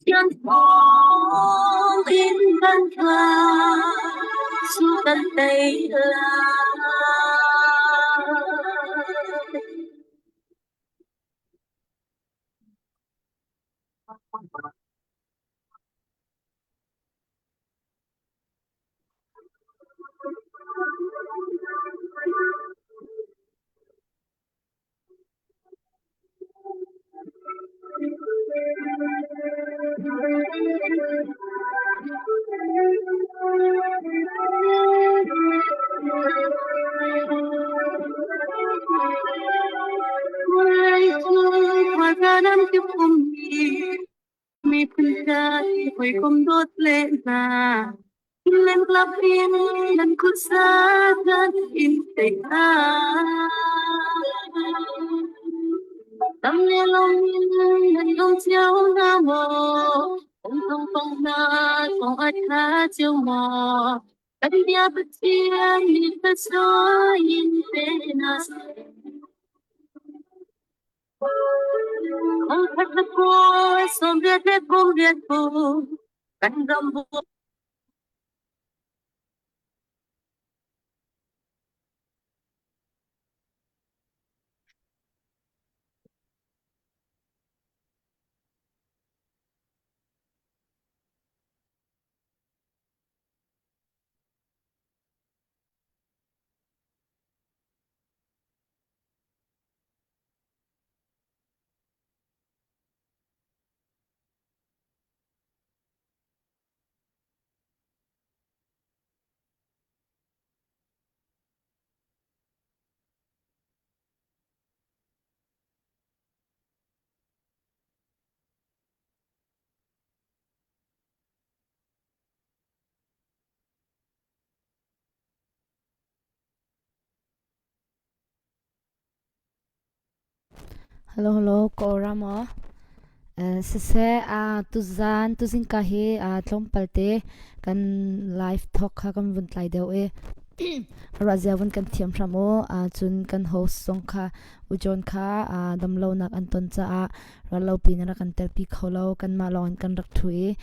Thian in kan tla, su kan tei lai. Miphun hawikom dawt le hna nan club in nan khuasa nan in tei hna. Tam le lawm in nan um cio hna maw? Kan tong tong hna kong a tha cio maw? Kan bia Pathian nih thluachuah in pe hna seh. Kan ram bu Hello hello ka aw ra maw? Siseh tuzaan tuzingka hi tlawmpal te kan live talk kha kan vun tlai deuh i ruahzia vun kan thiam hram u. Cun kan host zong kha U John kha damlonak an ton caah rallopi na rak kan telpi kho lo. Kanmah lawng in kan rak ṭhu i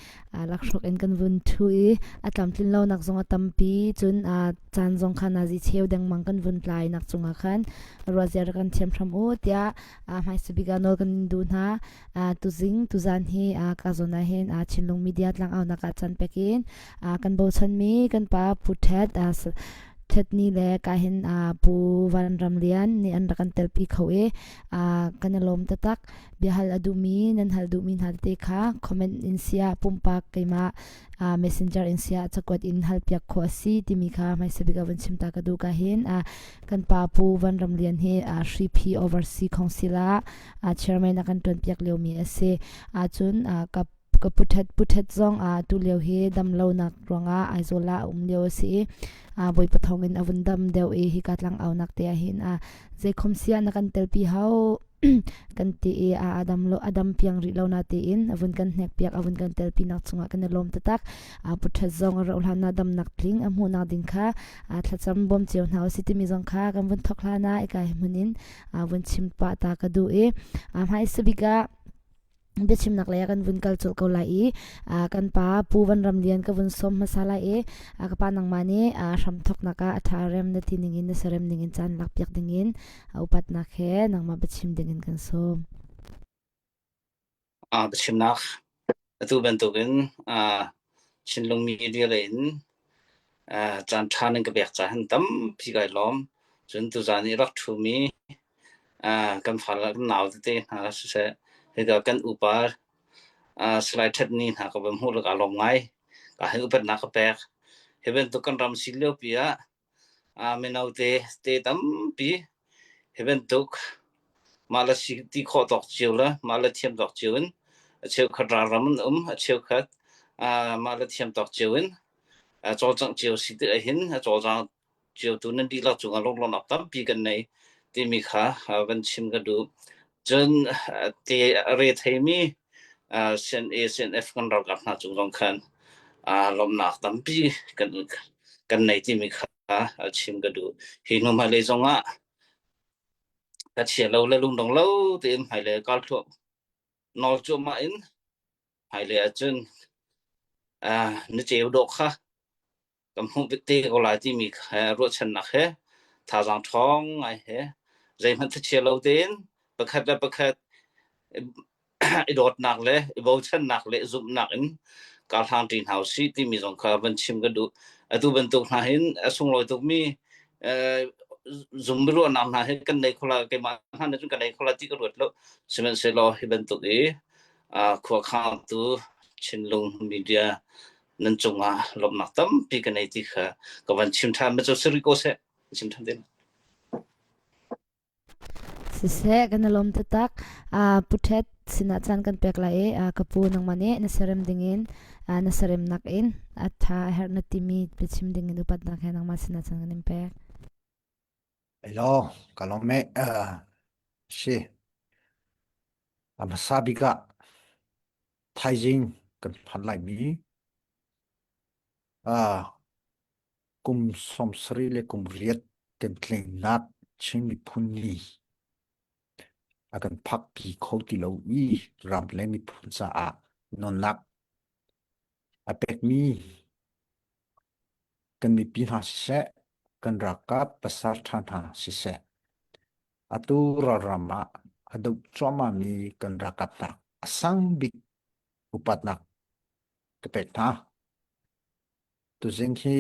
lakhruak in kan vun ṭhu i a tlamtlin lonak zong a tampi. Cun caan zong kha nazi cheu dengmang kan vun tlai nak cungah khan ruahzia rak kan thiam hram u tiah hmaisabik ah nawl kan in duh hna. Tuzing tuzan hi ka zawn ah hin Chinlung Media tlangaunak ah caan pek in kan bochanmi kan pa Pu Thet Thetni le ka hin Pu Van Ram Lian nih an rak kan telpi kho i kan i lawm taktak. Biahal a duhmi nan hal duhmi hna tete kha comment in sia pumpak keimah messenger in siah cakuat in halpiak khawh a si timi kha hmaisa bik ah vun chim ta ka duh ka hin kan pa Pu Van Ram Lian hi Hriphi Oversea Council ah chairman a kan ṭuanpiak liomi a si. Cun ka ka puthet puthet zong tu lio hi dam lonak ruangah Aizawl ah a um lio a si i Bawipa thawng in a vun dam deuh i hika tlang aunak te ah hin zeikhom sia na kan telpi hau kan ti i a adam lo adam piang rih lo na tiin a vun kan hnek piak a vun kan telpi nak chungah kan i lawm taktak a puthat zong a rauh hlan na damnak tling a hmuhnak ding kha a thlacam bawm cio hna usi timi zong kha kan vun thok hlan ah ikai hmun in a vun chim pa ta ka duh i a hmai sabik ah biachimnak lei ah kan vun kal colh ko lai i kan pa Pu Van Ram Lian ka vun sawm hmasa lai i ka pa nangmah nih hramthawknak ah a ṭha rem na ti ning in na serem ning in caan lak piak ding in upatnak he nangmah biachim ding in kan sawm. Biachimnak atu bantukin Chinlung media lei in caan ṭha nan ka pek caah hin tampi kai lawm. Cun tuzaan i rak ṭhumi kan fale kan nau tete hna siseh, hika kan upa Salai Ṭhatni hna ka va hmuh le kaa lawm ngai. Ka hei upatnak ka pek. Hi bantuk kan ram si liopi ah mino te te tampi hi bantuk mah le si ti khawh tawk cio le mah le thiam tawk cio in a cheukhat ralram an um, a cheukhat mah le thiam tawk cio in cawlcangh cio si ti ahhin a cawlcang ciotu nan dihlak cungah lunglawmhnak tampi kan nei timi kha van chim ka duh. Cun te a re theimi CNA, CNF kan ralkap hna cung zong khan lawmhnak tampi kan kan nei timi kha chim ka duh. Hi hnu hmailei zongah ka chia lo le lungdong lo tein hmailei kal thluah nawl cuahmah in. Hmailei ahcun na ceu dawh kha kan hmuh te ko lai timi he ruahchannak he thazaang ṭhawng ngai he zeihmanh thachia lo tein pakhat le pakhat i dawtnak le i bochannak le zumhnak in kar hlang ṭi hna usih timi zong kha van chim ka duh. Atu bantuk hna hin a sunglawi tukmi zum ruahnak hna hi kan nei kho la keimah hna nih cun ka nei kho la ti ka ruat lo. Sihmanhsehlaw hi bantuk i khuakhangtu Chinlung media nan cungah lawmhnak tampi ka nei ti kha ka van chim ṭhan. Ma cu si rih ko seh. Chim ṭhan te. Siseh, kan i lawm taktak. Uh, Pu Ṭhet sinah caan kan pek lai i uh, ka pu nangmah nih na serem dingin uh, na seremnak in a ṭha a herh na timi biachim dingin upatnak he nangmah sinah caan kan in pek. Hello, ka lawm e. Uh, si. A hmasa bik ah thaizing kan phan lai mi uh, kum 70 le kum riat kan tlingnak Chin miphun ni a kan phakpi kho ti lo i ram le miphun caah nunnak a pekmi kan mipi hna siseh, kan ralkap pasalṭha hna siseh, atu ralram ah a doh cuahmahmi kan ralkap hna a sang bik upatnak ka pek hna. Tuzing hi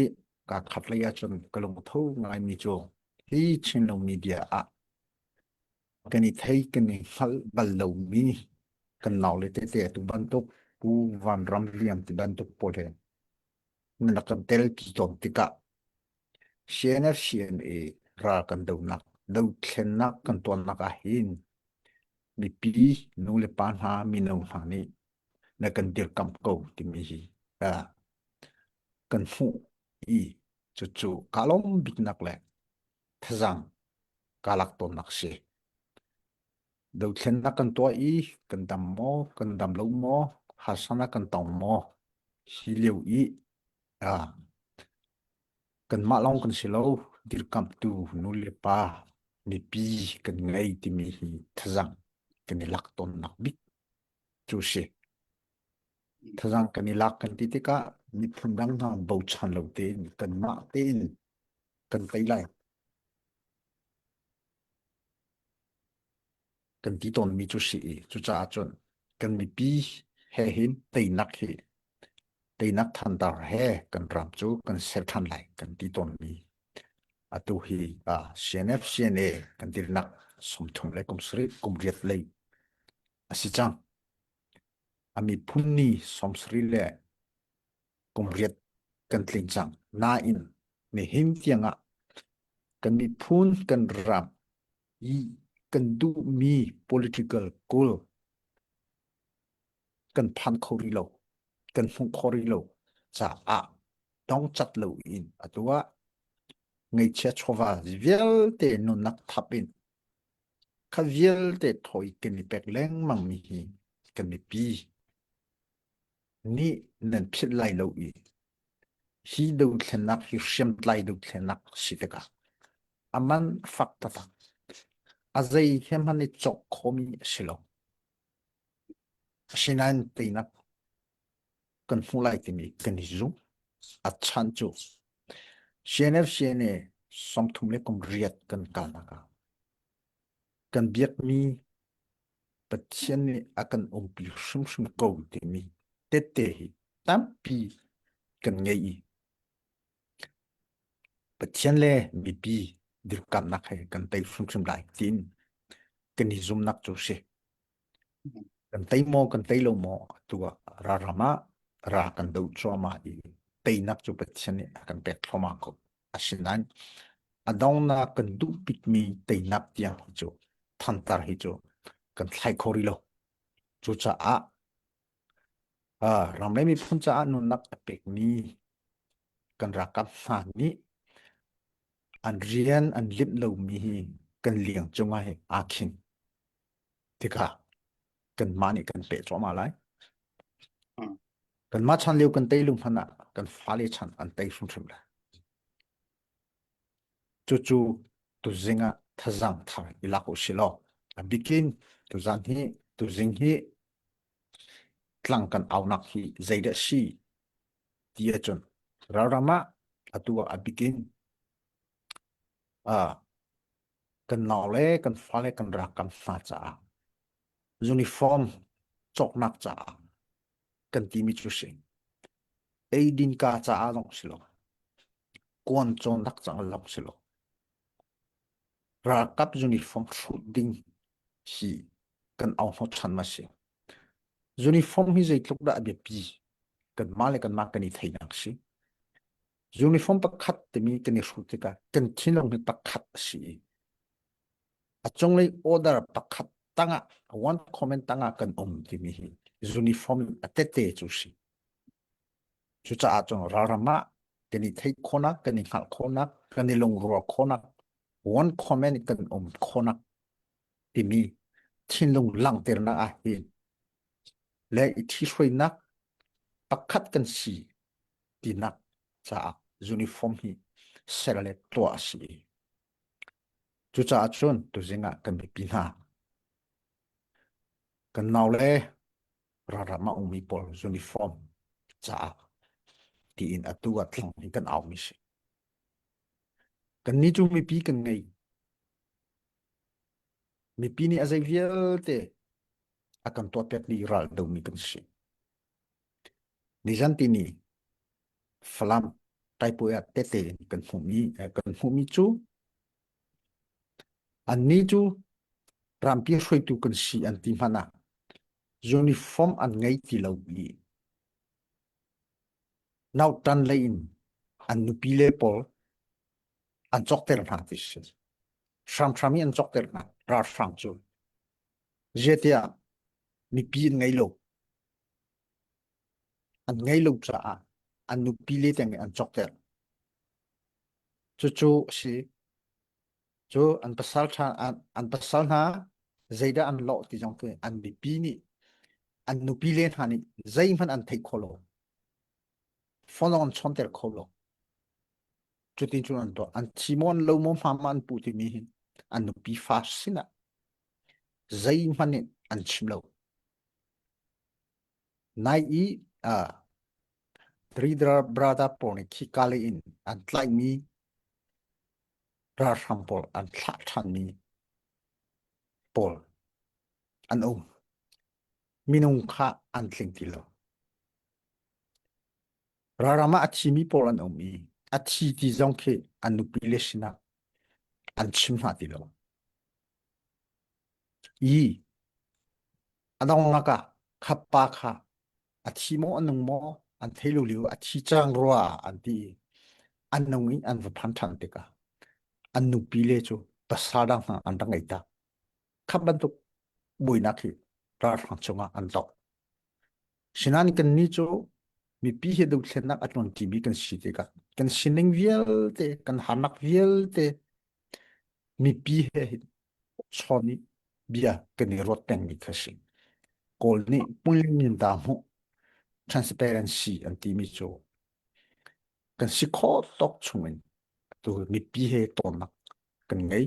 kaa khat lei ahcun ka lungtho ngaimi cu hi Chinlung media ah kan i thei kan i hngalh bal lomi kan naule tete atu bantuk Pu Van Ram Lian ti bantuk pawl he nan rak kan telpi tawn tikah CNF CNA ral kan donak dothlennak kan tuannak ah hin mipi nu le pa hna mino hna nih na kan dirkamh ko timi hi kan hmuh i cucu kaa lawm biknak le thazaang kaa lak tawnnak si. Dothlennak kan tuah i kan dam maw, kan dam lo maw, harsatnak kan tong maw, hi lio i ah kanmah lawng kan si lo, dirkamhtu nu le pa mipi kan ngei timi hi thazaang kan i lak tawnnak bik cu si. Thazaang kan i lak kan ti tikah miphun dang hna bochan lo tein kanmah tein kan tei lai. Kan ti tawnmi cu si i cucaah cun kan mipi he hin teinak hi teinak thantar he kan ram cu kan ser ṭhan lai kan ti tawnmi atu hi CNF CNA kan dirnak 30 le kum sarih kum riat lei a si cang. A miphun ni 70 le kum riat kan tling cang. Nain nihin tiangah kan miphun kan ram i kan duhmi political goal kan phan kho rih lo, kan hmuh kho rih lo caah dongcat loin atu ah ngaihchia chawva vialte nunnak thap in kha vialte thawi kan i pek lengmang mi hi kan mipi nih nan philh lai lo i hi dothlennak hi hriamtlai dothlennak si tikah a man fak taktak a zei he hmanh i cawk khomi a si lo. Asinain teinak kan hmu lai timi kan i zum. A chan cu CNF CNA 30 le kum riat kan kalnak ah kan biakmi Pathian nih a kan umpi hrimhrim ko timi tette hi tampi kan ngei i Pathian le mipi dirkamnak he kan tei hrimhrim lai tiin kan i zumnak cu si. Kan tei maw kan tei lo maw atu ah ralram ah ra kan do cuahmah i teinak cu Pathian nih a kan pek thluahmah ko. Asinain a donghnak kan duh bikmi teinak tiang hi cu thantar hi cu kan thlai kho rih lo. Cucaah ram le miphun caah nunnak a pekmi kan ralkap hna nih an rian an limh lomi hi kan liang cungah hi aa khing. Tikah kanmah nih kan peh cuahmah lai. Kanmah chan lio kan tei lu hmanh ah kan fale chan an tei hrimhrim lai. Cucu tuzing ah thazaang thar i lak u si law a bikin tuzan hi tuzing hi. tlang kan aunak hi zeidah si ti ahcun ralram ah atu ah a bikin uh, kan nau le kan fale kan rakam hna caah uniform cawknak caah kan timi cu si eidin ka caah zong si lo kuan cawnnak caah zong si lo ralkap uniform hrut ding hi kan au hnawhchan ma si Uniform hi zeitluk dah a biapi kanmah le kanmah kan i theihnak si. Uniform pakhat timi kan i hruk tikah kan thinlung hi pakhat a si i a cunglei order pakhat tangah one comment tangah kan um timi hi uniform a tete cu si. Cucaah cun ralram ah kan i theih khawhnak, kan i hngalh khawhnak, kan i lungrual khawhnak, one comment kan um khawhnak timi thinlung langhternak ah hin le i ṭhihruainak pakhat kan si tinak caah uniform hi ser le tuah a si. Cucaah cun tuzing ah kan mipi hna kan nau le ralram ah ummi pawl uniform caah tiin atu ah thlang in kan aumi si. Kannih cu mipi kan ngei. Mipi nih a zei vialte a kan tuahpiak dih ral domi kan si. Nizan tini Falam Taipuai ah tete in kan hmuhmi kan hmuhmi cu annih cu rampi hruaitu kan si an ti hmanh ah uniform an ngei ti lo i nautan lei in an nupi le pawl an cawkter hna ti si. Hramhram i an cawkter hna ralhrang cu. Zeitiah mipi an ngei lo. An ngei lo caah an nupi le teng an cawkter. Cucu a si. Cu an pasal ṭha an, an pasal hna zeidah an lawh ti zong khi an mipi nih an nupi le hna nih zeihmanh an theih kho lo. Phone zong an chawnter kho lo. Cutin cun an tuah. An thi maw an lo maw hma ma an puh timi hi an nupi fa sinah zeihmanh in an chim lo. Nai i uh, Three brother pawl nih khika lei in an tlaihmi ralhrang pawl an thlah ṭhanmi pawl an um. Minung kha an tling ti lo. Ralram ah a thimi pawl an um i a thi ti zong khi an nupi le sinah an chim hna ti lo. I a donglak ah khappa kha a thi maw a nung maw an thei lo lio a thi cang rua an ti i an nung i an va phan ṭhan tikah an nupi le cu pasal dang hna an rak ngei tak. Khap bantuk buainak hi ralhrang chungah an tong. Sinain kannih cu mipi he dothlennak a ṭuanṭimi kan si tikah kan sining vialte, kan harnak vialte mipi he hin chawn i bia kan i ruat pengmi kha si. Kawl nih puinlin ta hmuh transparency an timi cu kan si khawh tawk chungin tu mipi he tawnnak kan ngei.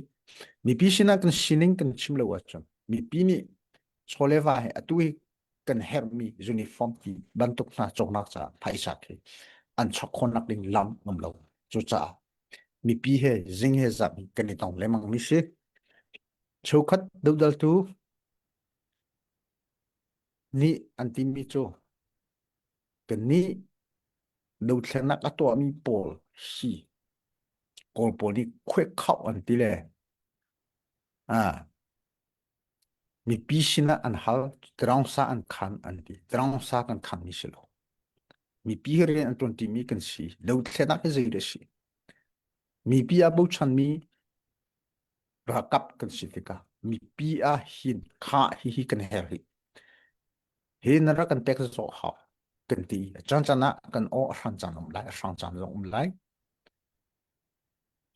Mipi sinah kan sining kan chim lo ahcun mipi nih chawleva he atu hi kan herhmi uniform ti bantuk hna cawknak caah phaisa khi an chok khawhnak ding lam um lo. Cucaah mipi he zing he zap kan i tong lengmang mi si. Cheukhat dodaltu nih an timi cu kannih dothlennak a tuahmi pawl hi Kawl pawl nih khuekhauh an ti le ah mipi sinah an hal sa an khan an ti sa kan khan mi si lo mipi hi rian an ṭuan mi kan si dothlennak hi zei dah si mipi a bochan mi ralkap kan si tikah mipi ah hin kha hi hi kan her hi hi na rak kan pek zawh hau kan ti caan caan ah kan aw a hran caan um lai a hrang caan zong um lai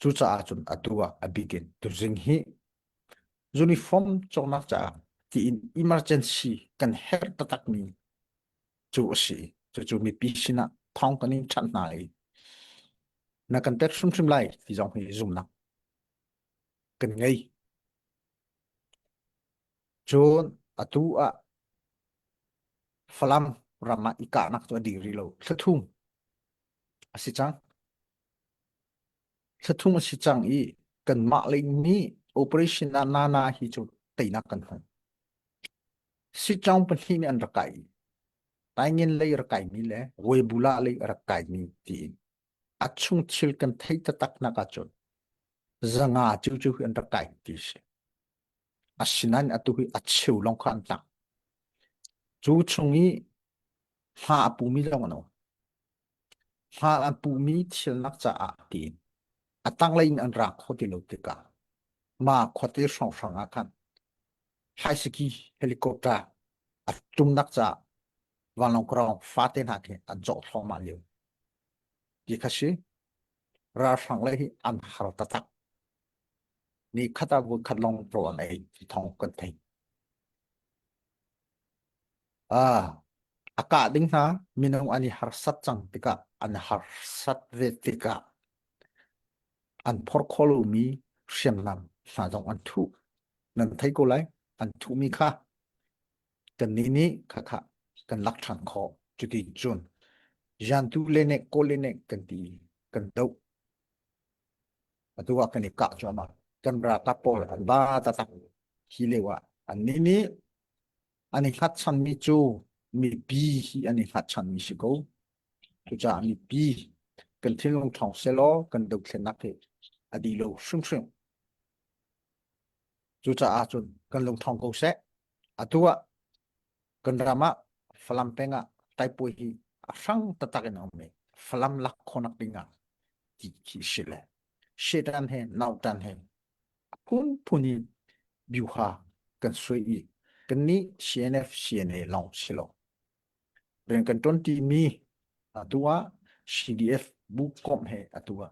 Cucaah cun atu ah a bik in tuzing hi uniform cawknak caah tiin emergency kan herh taktakmi cu a si. Cucu mipi sinah thawng kan in chanh hna i na kan pek hrimhrim lai ti zong hi zumnak kan ngei. Cun atu ah. Falam ram ah i kahnak cu a dir rih lo. Thla thum a si cang. Thla thum a si cang i kanmah lei nih operation ah nana hi cu teinak kan hmu. Sichong pahnih nih an rak kai. Taingen lei rak kaimi le Webula lei rak kaimi tiin a chung thil kan theih taktak nak ahcun zanga cu cu hi an rak kai ti si. Asinain atu hi a cheu lawng kha an tang. Cu chung i hma a pumi lawng an um. Hma an pumi thilnak caah tiin a tanglei in an ra kho ti lo tikah ma khuate hrawnghrang ah khan hlaisaki helicopter a tumnak caah vanlawng krawng fate hna khi an cawh thluahmah lio ti kha si ralhrang le hi an har taktak ni khat ah voi khat lawng rawl an ei ti thawng kan thei ah a kah ding hna minung an i harsat cang tikah an harsat ve tikah an phor kho lomi hriamnam hna zong an thuh nan thei ko lai an thuhmi kha kannih nih khakha kan lak ṭhan khawh cuti cun Jantu le nek kawl le nek kan ti kan doh atu ah kan i kah cuahmah kan ralkap pawl an ba taktak hi lio ah annih nih an i hngatchanmi cu mipi hi an i hngatchanmi si ko cucaah mipi kan thinlung ṭhawng selaw kan dothlennak hi a dih lo hrimhrim cucaah cun kan lung ṭhawng ko seh atu ah kan ram ah Falam peng ah taipuai hi a hrang taktak in a um i Falam lak khawhnak ding ah ti khi si le Shetan he nautan he a phunphun in biuha kan suai i kannih CNF CNA lawng si lo rian kan ṭuan mi atu ah CDF bu komh he atu ah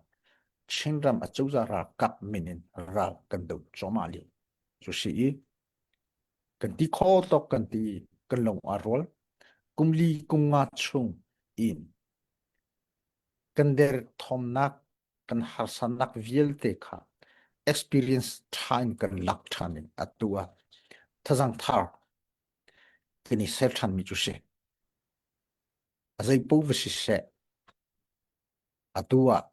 Chinram acozah ralkap min in ral kan do cuahmah lio cu si i kan ti kho tawk kan ti kan lung aa rual kum li kum nga chung in kan derthawmnak kan harsanak vialte kha experience ṭha in kan lak ṭhan in atu ah thazang thar kan i ser ṭhanmi cu si. A zeipaoh va si seh, atu ah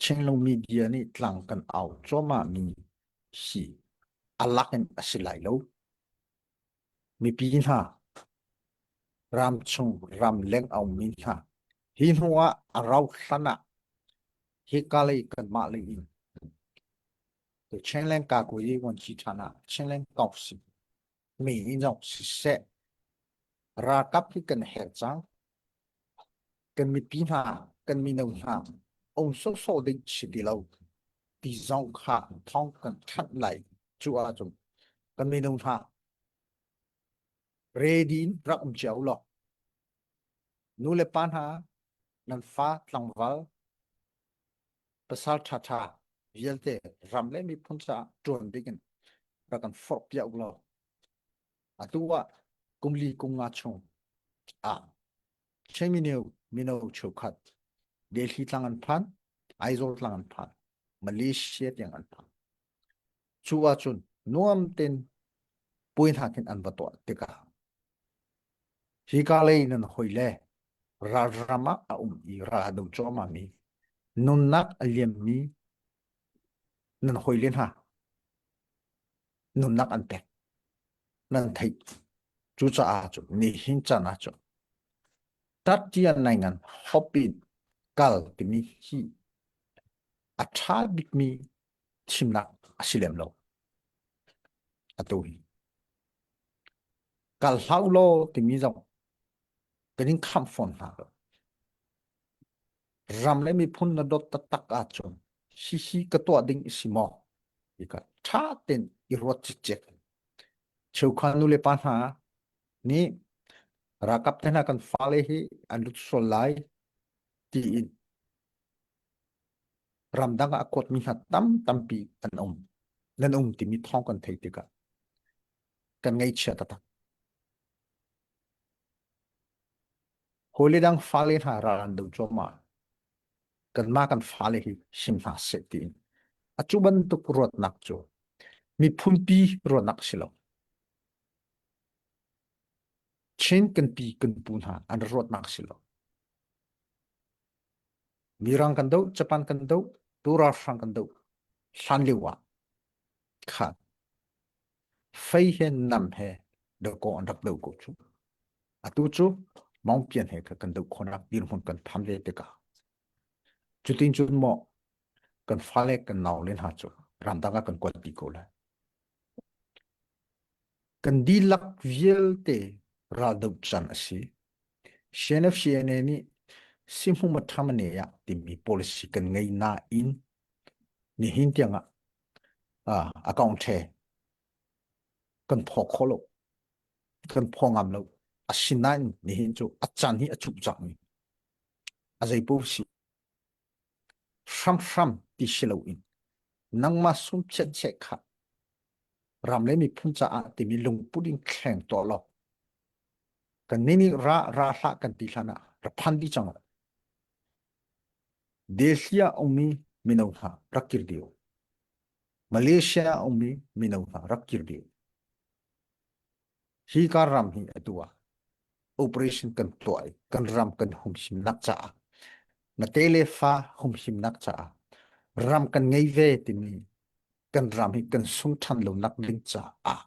Chinlung media nih tlang kan au cuahmahmi hi a lak in a si lai lo. Mipi hna, ramchung ramleng a ummi hna, hi hnu ah a rau hlan ah hika lei kanmah lei in Chinland Kakuyi Wanci ṭhan ah Chinland Kausi mi in zong siseh ralkap hi kan herh cang. Kan mipi hna, kan mino hna um sawhsawh ding si ti lo ti zong kha thawng kan thanh lai cu ahcun kan mino hna ready in rak um cio law nu le pa hna nan fa tlangval pasal ṭhaṭha vialte ram le miphun caah ṭuan ding in rak kan forh piak law atu ah kum li kum nga chung ah Chin mino mino cheukhat Delhi tlang an phan Aizawl tlang an phan Malaysia tiang an phan cu ahcun nuam ten puai hna khin an va tuah tikah hika lei nan hoi le ralram ah a um i ral a do cuahmah mi nunnak a liammi nan hoi le hna nunnak an pek nan theih cucaah cun nihin caan ah cun tatian nai ngan hopin kal timi hi a ṭha bikmi thimnak a si lem lo atu hi kal hlau law timi zong kan in khamh fawn hna lo ram le miphun na dawt taktak ahcun hihi ka tuah ding si maw ti kha ṭha tein i ruat cikcek cheukhat nu le pa hna nih ralkap te hna kan fale hi an lut sual lai tiin ramdang ah a kuatmi hna tam tampi an um nan um timi thawng kan theih tikah kan ngaihchia taktak Hawi dang fale hna ral an do cuahmah. Kanmah kan fale hi sim hna seh tiin. A cu bantuk ruatnak cu miphunpi ruatnak si lo. Chin kan pi kan pu hna an ruatnak si lo. Mirang kan doh, Japan kan doh, tu ralhrang kan doh. Hlan lio ah khan fei he nam he dawkaw an rak do ko cu. Atu cu Mongpian he kan doh khawhnak dirhmun kan phan ve tikah cutin cun maw kan fale kan naule hna cu ramdang ah kan kuat dih ko lai. Kan dihlak vialte raldoh can a si. CNF-CNA nih Sihmuma-Thamane ah timi policy kan ngei nain nihin tiangah a kong ṭhe kan phaw kho lo. Kan phaw ngam lo. Asinain nihin cu a can hi a cuh cangmi a zeipaoh si hramhram ti si loin nangmah sum chiatcheh kha ram le miphun caah timi lungput in thleng tuah law kan nih nih ra ra hlah kan ti hlan ah ra phan dih cang Delhi ah ummi mino hna rak kir dih u. Malaysia ah ummi mino hna rak kir dih u. Hi ka ram hi atu ah operation kan tuah i kan ram kan humhimnak caah na te le fa humhimnak caah ram kan ngei ve timi kan ram hi kan sung ṭhan lonak ding caah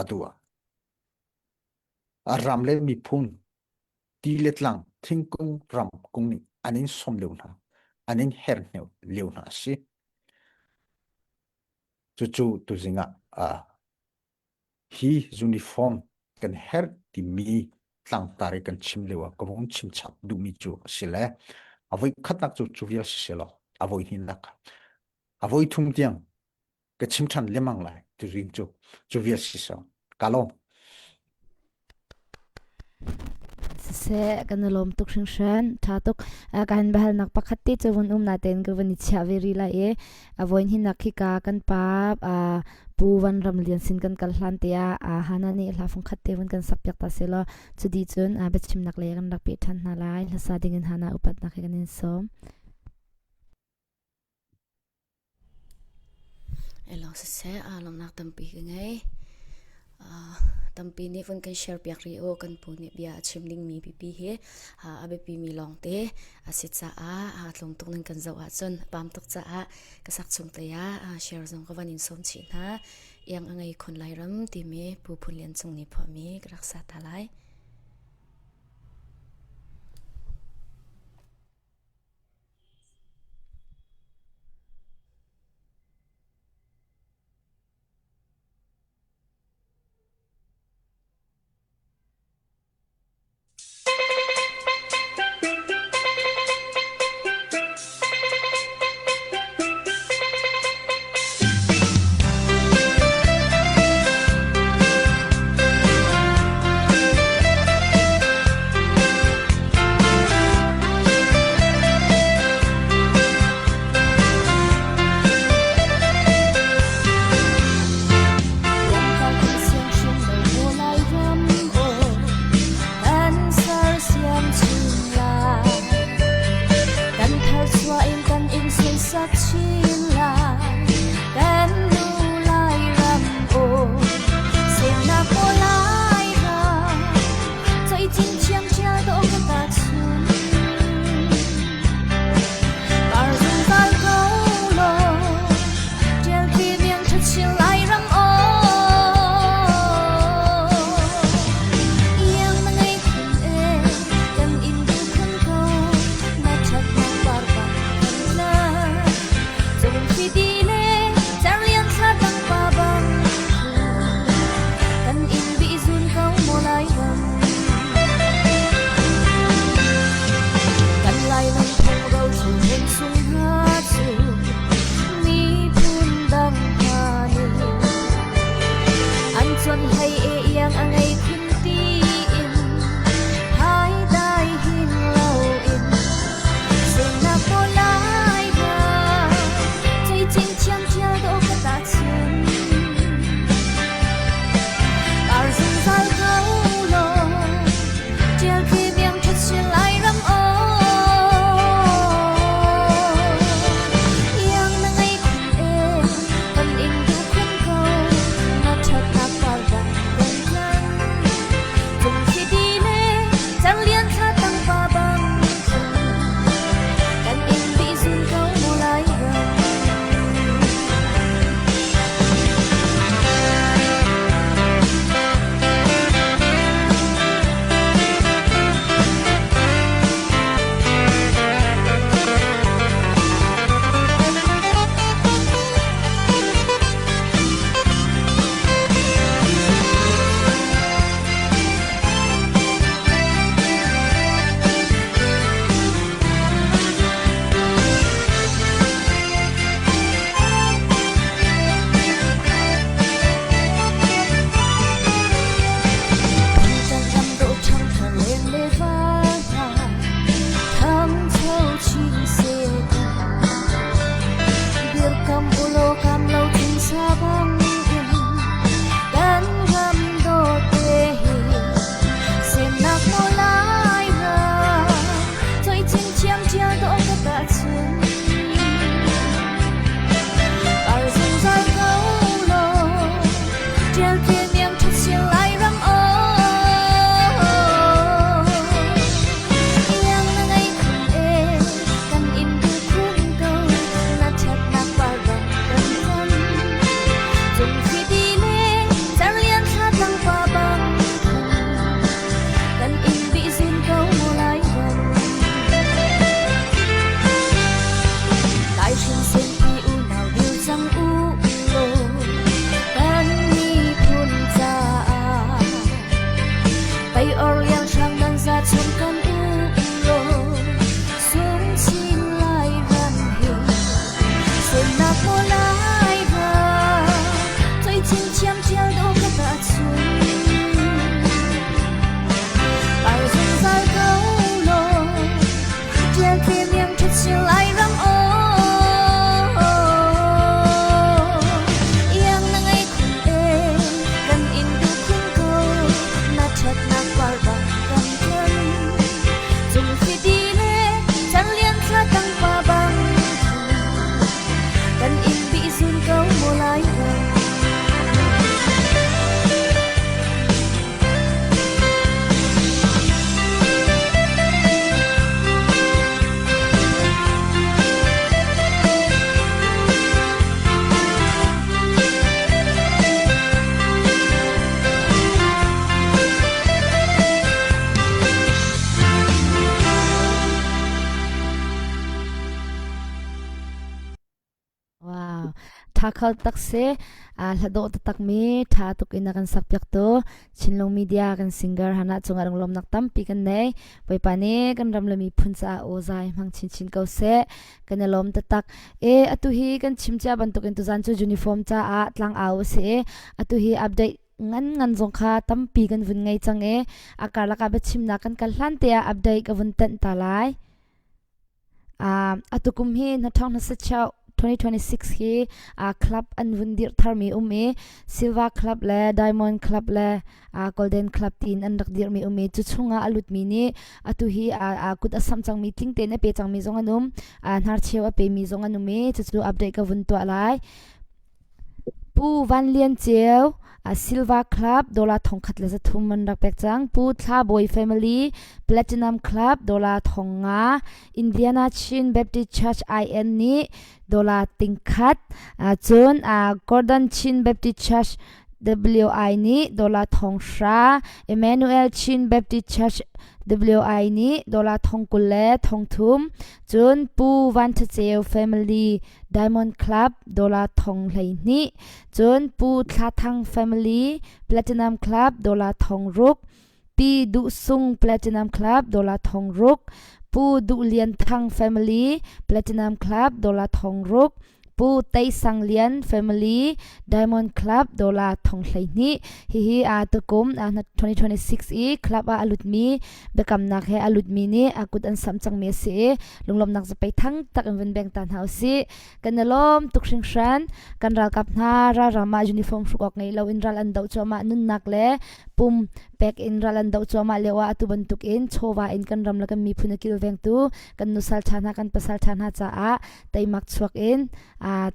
atu ah a ram le miphun ti le tlang thingkung ram kung nih an in som lio hna an in her lio hna a si cucu tuzing ah Hi uniform kan herh timi tlangtar i kan chim lio ah ka vung chim chap duhmi cu a si le a voi khatnak cu cu vial si selaw a voi hnihnak a voi thum tiang ka chim ṭhan lengmang lai tu ring cu cu vial si selaw ka lawm. Siseh, kan i lawm tuk hringhran. Ṭha tuk. Kan biahalnak pakhat te cu vun um natein ka vun i chiah ve rih lai i a voin hinak khika kan pa Pu Van Ram Lian sin kan kal hlan te ah Hana nih hla fung khat te vun kan sak piak ta selaw cudi cun biachimnak lei kan rak peh ṭhan hna lai. Hlasa dingin Hana upatnak he kan in sawm. Elo siseh aa lawmhnak tampi ka ngei. Tampi nih vun kan share piak rih u kan pu nih bia a chim dingmi pipi hi a biapi mi lawngte a si caah aa tlawm tuk nan kan zoh ahcun pam tuk caah ka sak chung te ah share zong ka van in sawm chih hna. Iang a ngei khun Lairam timi Pu Phun Lian Cung nih phuahmi ka rak sa ta lai. Tha kho tak si. Hla dawh taktak mi tha tuk in a kan sak piak tu Chinlung Media kan singer hana cungah lunglawmnak tampi kan nei. Bawipa nih kan ram le miphun caah aw zai hmang chinchin ko seh. Kan i lawm taktak. E atu hi kan chim cia bantukin tuzan cu uniform caah tlang au a si i atu hi update ngan ngan zong kha tampi kan vun ngei cang i a karlak ah biachimnak kan kal hlan te ah update ka vun tenh ta lai. Uh, atukum hi na thong na sachau 2026 hi uh, club an vun dir tharmi um i Silver Club le Diamond Club le uh, Golden Club tiin an rak dirmi um i cu chungah a lutmi nih atu hi uh, uh, kut a sam cangmi tling tein a pe cangmi zong an um uh, hnarcheu a pemi zong an um i cucu update ka vun tuah lai Pu Van Lian Ceu, Silva Club dollar 1300 an rak pek cang. Pu Thla Bawi Family Platinum Club dollar 5000, Indiana Chin Baptist Church IN nih dollar tingkhat, cun Gordon Chin Baptist Church WI nih dollar 1000, Emmanuel Chin Baptist Church WI nih dollar 20 le 30, cun Pu Van Tha Ceu Family Diamond Club dollar 12,000, cun Pu Thla Thang Family Platinum Club dollar 6,000, Pi Duh Sung Platinum Club dollar 6,000, Pu Duh Lian Thang Family Platinum Club dollar 6,000, Pu Tei Sang Lian Family Diamond Club dollar 12,000. Hihi a tukum 2026 i club ah a lutmi biakamnak he a lutmi nih a kut an samh cangmi a si i lunglawmhnak zapei thang tak in vun beng ta hna usih. Kan i lawm tuk hringhran. Kan ralkap hna ralram ah uniform hruk awk ngei loin ral an doh cuahmah nunnak le pum pek in ral an doh cuahmah lio ah atu bantuk in chawva in kan ram le kan miphun a kilvengtu kan nusal ṭha hna kan pasal ṭha hna caah teimak chuak in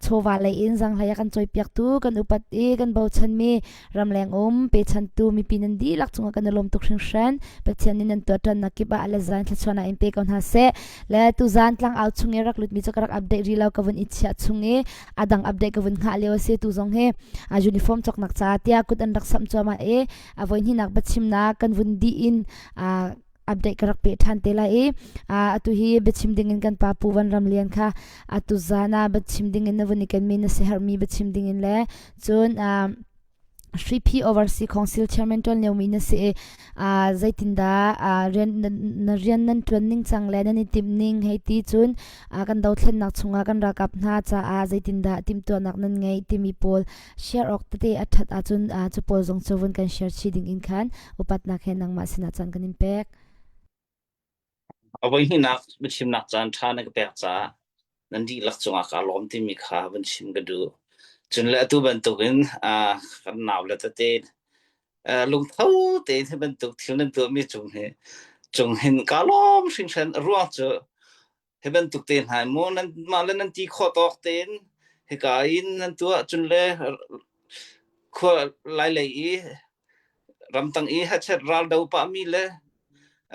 chawva lei in zanghlei a kan cawipiaktu kan upat i kan bochanmi ramleng um pechantu mipi nan dihlak cungah kan i lawm tuk hringhran Pathian nih nan tuahṭannak kip ah le zan thluachuahnak in pe ko hna seh le tuzan tlangau chung i rak lutmi cu ka rak update rih lo ka vun i chiah chung i a dang update ka vun hngah lio a si tu zong hi a uniform cawknak ca tiah kut an rak samh cuahmah i a voi hnihnak biachimnak kan vun dih in update ka rak pe ṭhan te lai i atu hi biachim ding in kan pa Pu Van Ram Lian kha atu zan ah biachim ding in na vun i kenmi na siaherhmi biachim ding in le cun Hripi Overseas Council Chairman ṭuan liomi na si i zeitindah rian na rian nan ṭuan ning cang le nan i timh ning hei ti cun kan dothlennak chungah kan ralkap hna caah zeitindah timhtuahnak nan ngeih timi pawl share awk tete a ṭhat ahcun cu pawl zong cu vun kan share chih ding in khan upatnak he nangmah sinah caan kan in pek. A voihnihnak biachimnak caan ṭha na ka pek caah nan dihlak cungah kaa lawm timi kha vun chim ka duh. Cun le atu bantukin uh, kan nau le tete uh, lungtho tein hi bantuk thil nan tuahmi cung hi cung hin kaa lawm hringhran. A ruang cu hi bantuk te hna mu nan mah le nan ti khawh tawk tein hika in nan tuah cun le khua lai lei i ramtang i hachet ral do pah mi le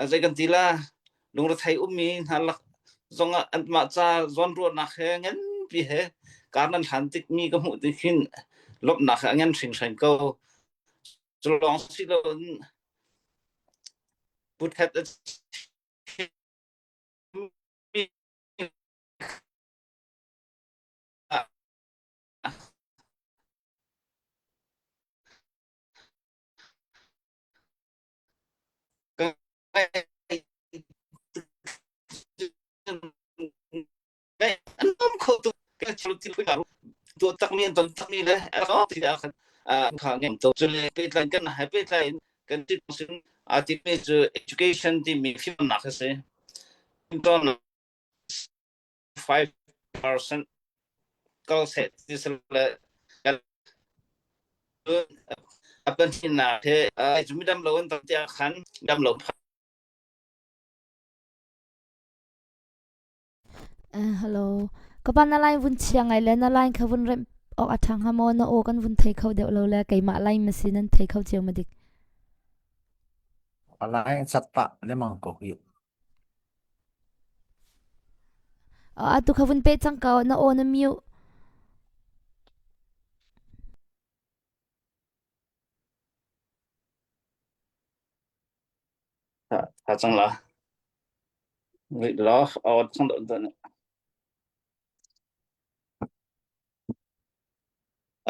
zei kan ti la lungrethei ummi hna lak zongah anmah ca zawnruahnak he nganpi he kar nan hlan tik mi ka hmuh tik hin lawmhnak he a ngan hringhran ko cu lawng si loin puthet a Education timi fimnak a si. 5% kal seh ti si le a pahnihnak he midam lo an tam tiah khan dam lo Hello. Ka pa na line vun chia ngai le na line kha vun remh awk a ṭha hnga maw na aw kan vun thei kho deuh lo le keimah line ma si nan thei kho cio ma dik. A line sat pah lemang ko hi. Atu kha vun peh cang ko na aw na mute. Tha cang la. Wait la, aw thang dot dot.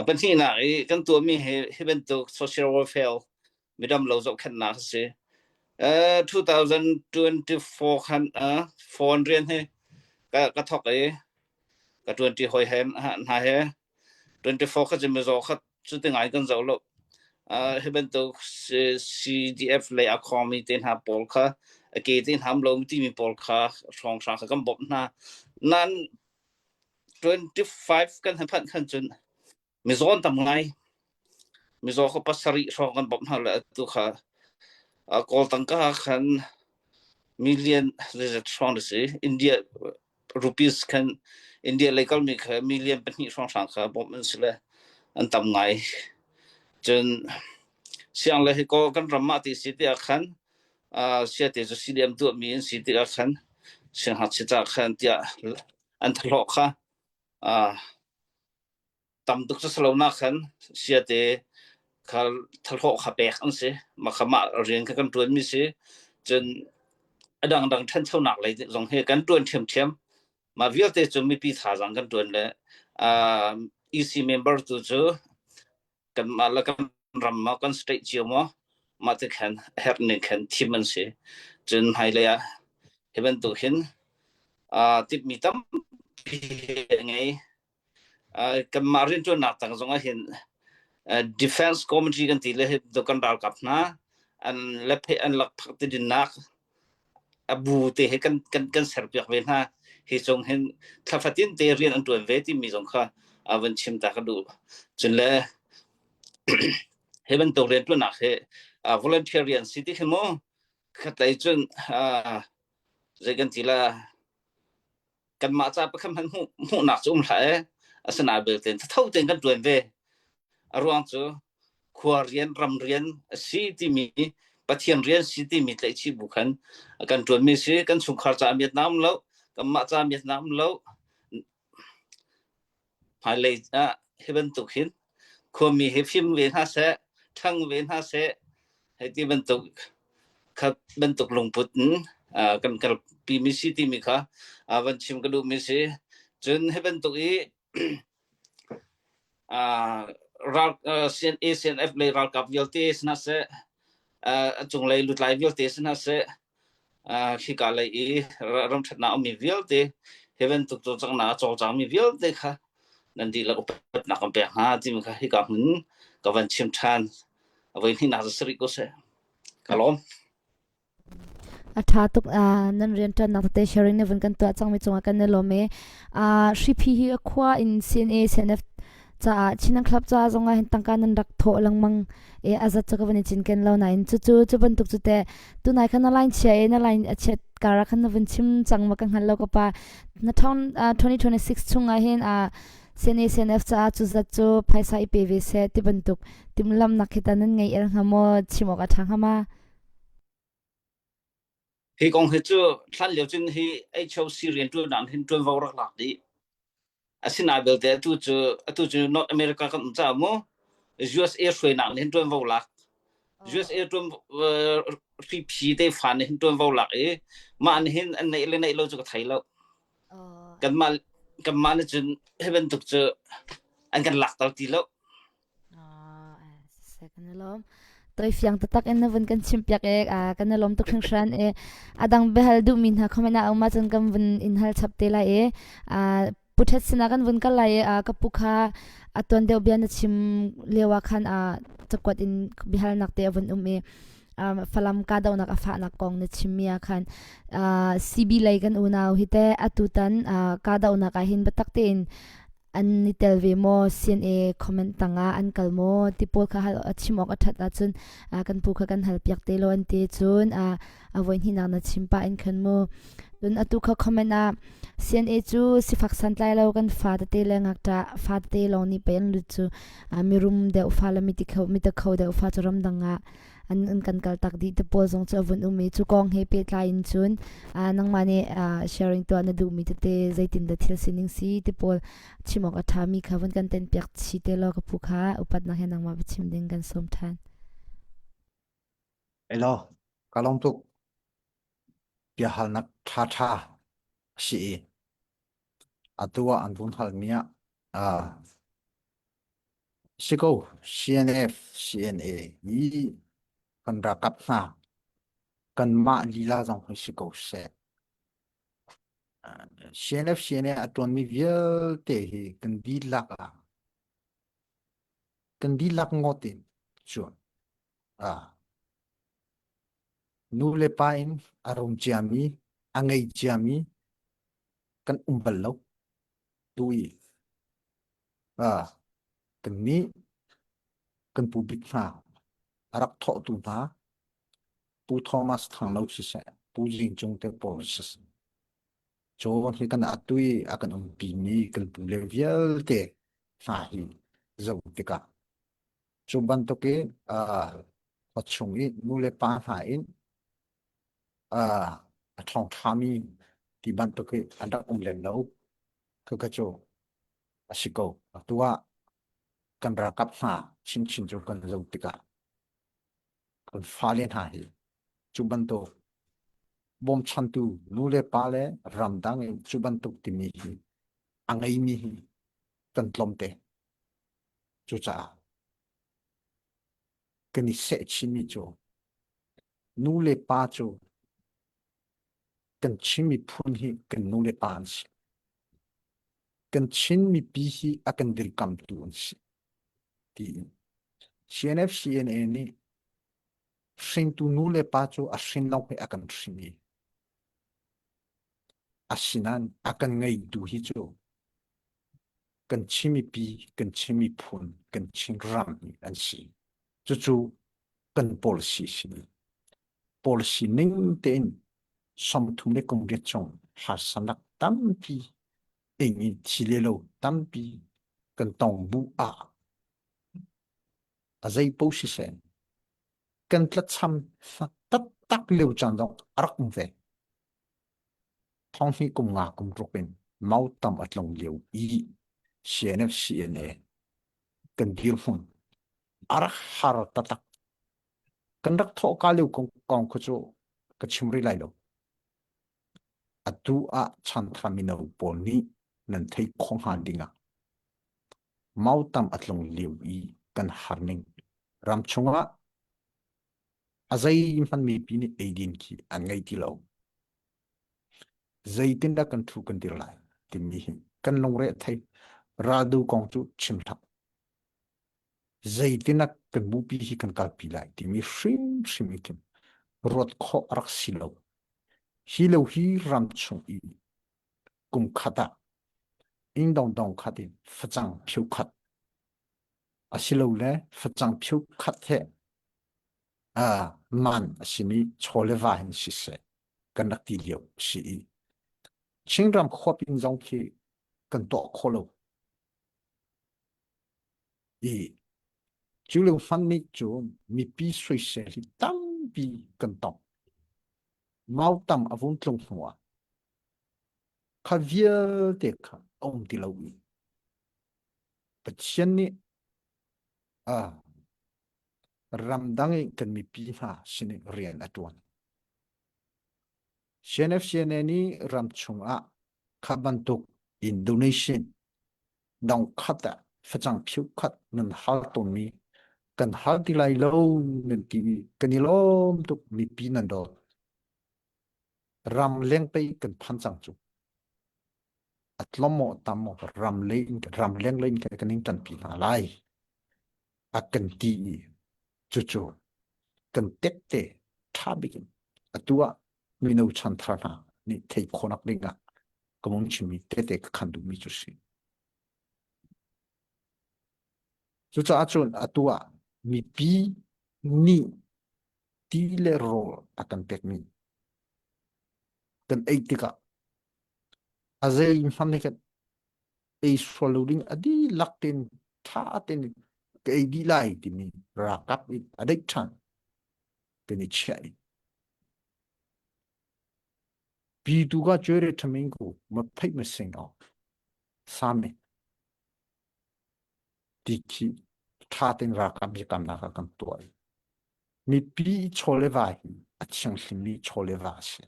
Pahnihnak i kan tuahmi hi hi bantuk social welfare midam lo zohkhenhnak a si. 2024 khan phone rian hi ka ka thawk i ka ṭuanṭi hawi he hna he 24 kha cu mizaw kha cu ti ngai kan zoh lo. Hi bantuk CDF lei a khawngmi te hna pawl kha a ke te hna lo timi pawl kha hrawnghrang kha kan bawmh hna. Nan 25 kan han phanh khan cun mizaw an tam ngai. Mizaw kha pasarih hrawng kan bawmh hna le atu kha Kawl tangka khan million zeizat hrawng a si. India rupees khan India lei kalmi kha million pahnih hrawnghrang kha bawmh an si le an tam ngai. Cun siang le hi kaw kan ram ah ti si tiah khan siate cu CDM tuahmi an si tikah khan sianghngakchia ca khan tiah an thahlawh kha tam tuk cu si lo nak khan siate kha thahlawh kha pek an si. Mah kha mah rian kha kan ṭuanmi si. Cun a dangdang ṭhanchonak lei zong hi kan ṭuan ṭhiamṭhiam. Mah vialte cu mipi thazaang kan ṭuan le EC member tu cu kanmah le kan ram maw kan state cio maw mah ti khan a herh ning khan thim an si. Cun hmailei ah hi bantuk hin timhmi tampi a ngei. Kanmah rianṭuannak tang zong ah hin defense committee kan ti le hi kan ralkap hna an le an lakphak ti dinnak a bu te he kan kan kan serpiak ve hna. Hi cung hin thla fatin te rian an ṭuan ve timi zong kha a van chim ta ka duh. Cun le hi bantuk rian ṭuannak hi volunteer rian si ti khi mu khatlei cun zei kan ti la kanmah ca pakhat hmanh hmuh hmuhnak cu um hlah e asinain belte tho tein kan ṭuan ve a ruang cu khua rian ram rian a si timi Pathian rian si timi tlaihchih bu khan kan ṭuanmi si kan chungkhar ca miat na um lo kanmah ca miat na um lo hmailei ah hi bantuk hin khuami hi fim ve hna seh ṭhang ve hna seh hei ti bantuk kha bantuk lungput in kan kalpi mi si timi kha van chim ka duhmi si cun hi bantuk i ral CNA CNF lei ralkap vialte si hna seh a cunglei lutlai vialte si hna seh hika lei i ramṭhatnak a ummi vialte hi bantuk cawlcanghnak a cawlcangmi vialte kha nan dihlak upatnak kan pek hna timi kha hika hmun ka van chim ṭhan. A voi hnihnak cu si rih ko seh. Ka lawm. A ṭha tuk nan rianṭuannak tete sharing na vun kan tuah cangmi cungah kan i lawm i hriphi hi a khua in CNA CNF caah Chin Club caah zongah hin tangka nan rak thawh lengmang i a zat cu ka van i cinken lo nain cucu cu bantuk cu teh tunai khan na line chia i na line a chiat kar ah khan na vun chim cang ma ka hngal lo ka pa na thong 2026 chungah hin CNA CNF caah cu zat cu phaisa i pe ve seh ti bantuk timhlamnak khi ta nan ngei el hnga maw chim awk a ṭha hnga ma Hi kong hi cu hlan lio cun hi HOC rianṭuannak hin ṭuanvo rak lak dih. Asinain belte atu cu atu cu North America kan um caah mu USA hruainak nih hin ṭuanvo lak. USA ṭuan hriphi te fa nih hin ṭuanvo lak i mah nih hin an neih le neih lo cu ka thei lo. Kanmah kanmah nih cun hi bantuk cu an kan lakter ti lo. Kan i lawm. Toi fiang taktak in na vun kan chimpiak e kan i lawm tuk hringhran e adang biahal duhmi hna comment ah um ahcun kan vun in hal chap te lai e pu Thet sinah kan vun kal lai e ka pu kha a tuan deuh bia na chim lio ah khan cakuat in biahalnak te a vun um i Falam kahdohnak a fahnak kong na chimmi ah khan CB lei kan unau hi te atutan kahdohnak ah hin biatak tein an i tel ve maw CNA comment tangah an kal maw ti pawl kha hal a chim awk a ṭhat ahcun kan pu kha kan hal piak te lo an ti cun a voi hnihnak na chim pah in khan mu cun atu kha comment ah CNA cu sifak santlai lo kan fa tete le ngakṭah fa tete lawng nih pei an lut cu mirum deuh fa le miti kho mita kho deuh fa cu ramdang ah an an kan kal tak dih te pawl zong cu a vun um i cu kong he pehtlai in cun nangmah nih sharing tuah na duhmi tete zeitin dah thil sining si ti pawl chim awk a ṭhami kha vun kan ten piak chi te law ka pu kha upatnak he nangmah biachim ding kan sawm ṭhan. Elo, ka lawm tuk. Biahalnak ṭhaṭha si i atu ah an vun halmi ah. Si ko, CNF, CNA hi kan ralkap hna kanmah lila zong hi si ko seh. CNF, CNA a ṭuanmi vialte hi kan dihlak ah kan dihlak ngawt in cun ah nu le pa in a rum ciami, a ngei ciami kan um bal lo. Tu i ah kannih kan pu bik hna a rak thawhtu hna Pu Thomas Thanglo siseh, Pu Zing Cung te pawl siseh, Cawn hi kan atu i a kan umpimi kan pu le vialte hna hi zoh tikah cu bantuk i khua chung i nu le pa hna in a ṭhawngṭhami ti bantuk i an rak um lem lo. Khakha cu a si ko. Atu ah kan ralkap hna chinchin cu kan zoh tikah kan fale hna hi cu bantuk bawmchantu nu le pa le ramdang in cu bantuk timi hi a ngeimi hi kan tlawmte. Cucaah kan i seh chinmi cu nu le pa cu kan Chin miphun hi kan nu le pa an si. Kan Chin mipi hi a kan dirkamtu an si. Tiin CNF CNA nih hringtu nu le pa cu a hrin lawng hi a kan hrin i asinain a kan ngeitu hi cu kan Chin mipi, kan Chin miphun, kan Chin ram hi an si. Cucu kan policy si. Policy ning tein 30 le kum riat chung harsanak tampi ing in thi le lo tampi kan tong bu ah a zei po siseh kan tlacham taktak lio caan zong a rak um ve. Thonghnih kum nga kum ruk in mautam a tlung lio i CNF CNA kan dirhmun a rak har taktak. Kan rak thawhka lio kong kong kha cu ka chim rih lai lo. Atu ah chanthar mino pawl nih nan theih khawh hnga ding ah mautam a tlung lio i kan har ning ram chungah a zeihmanh mipi nih eidin khi an ngei ti lo. Zeitindah kan thu kan dir lai timi hi kan lungre a thei. Raldo kong cu chim hlah. Zeitindah kan bupi hi kan kalpi lai timi hrimhrim i khin ruat khawh a rak si lo. Hi lo hi ram chung i kum khat ah inn dongdong khat in facang pheu khat asilole facang pheu khat he man a simi chaw le va hin siseh kan rak ti lio a si i Chinram khuapin zong khi kan tuah kho lo. I cu lio hman nih cu mipi soisel hi tampi kan tong. Mautam a vung tlung hnu ah kha vialte kha a um ti lo i Pathian nih ah ramdang i kan mipi hna sin in rian a ṭuan. CNFCNA nih ram chungah kha bantuk Indonesian dong khat ah facang phiu khat nan hal tawnmi kan hal ti lai lo nan ti i kan i lawm tuk mipi nan dawt. Ram leng pei kan phan cang cu. A tlawm maw tam maw ram leng ram leng leng kan in ṭanpi hna lai. A kan ti i cucu kan tette ṭha bik in atu ah mino chanthar hna nih theih khawhnak ding ah ka mung chimmi tete ka khan duhmi cu si. Cucaah cun atu ah mipi nih ti le rawl a kan pekmi kan ei tikah a zei hmanh nih kan ei sual lo ding a dihlak tein ṭha tein ka ei dih lai timi ralkap in a deih ṭhan kan i chiah i ပြည်သူကကျွေးတဲ့ထမင်းကိုမဖိတ်မစင်အောင်စားမယ်ဒီkhi ṭha tein ralkap biakamnak ah kan tuah i mipi chaw le va hi a thianghlimmi chaw le va a si.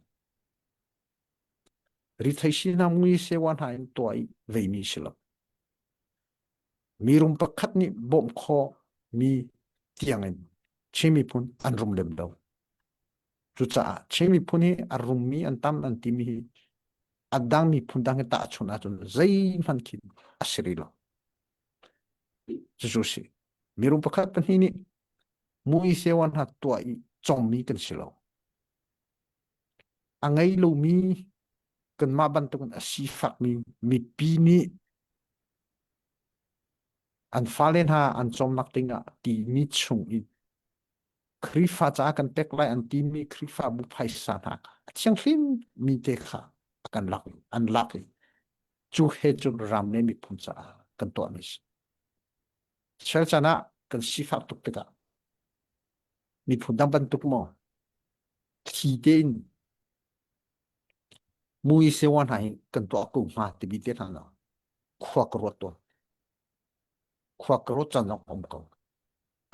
Rithei sinam ngui sewa hna in tuah i veimi si lo. Mirum pakhat nih bawmh khawh mi tiangin Chin miphun an rum lem lo. Cucaah Chin miphun hi a rummi an tam an timi hi a dang miphun dang he tahchunh ahcun zeihmanh khi a si rih lo. Cucu si. Mirum pakhat pahnih nih mui sewan hna tuah i congmi kan si lo. A ngei lomi kanmah bantukin a sifakmi mipi nih an fale hna an cawmnak dingah timi chung i Khrihfa caah kan pek lai an timi Khrihfabu phaisa hna a thianghlim mi te kha a kan lak an lak i cu he cun ram le miphun caah kan tuahmi si. Sel chan ah kan sifak tuk tikah miphun dang bantuk maw thli tein mui sewa hna hi kan tuah ko hnga timi te hna khua ka ruat tawn. Khua ka ruat caan zong a um ko.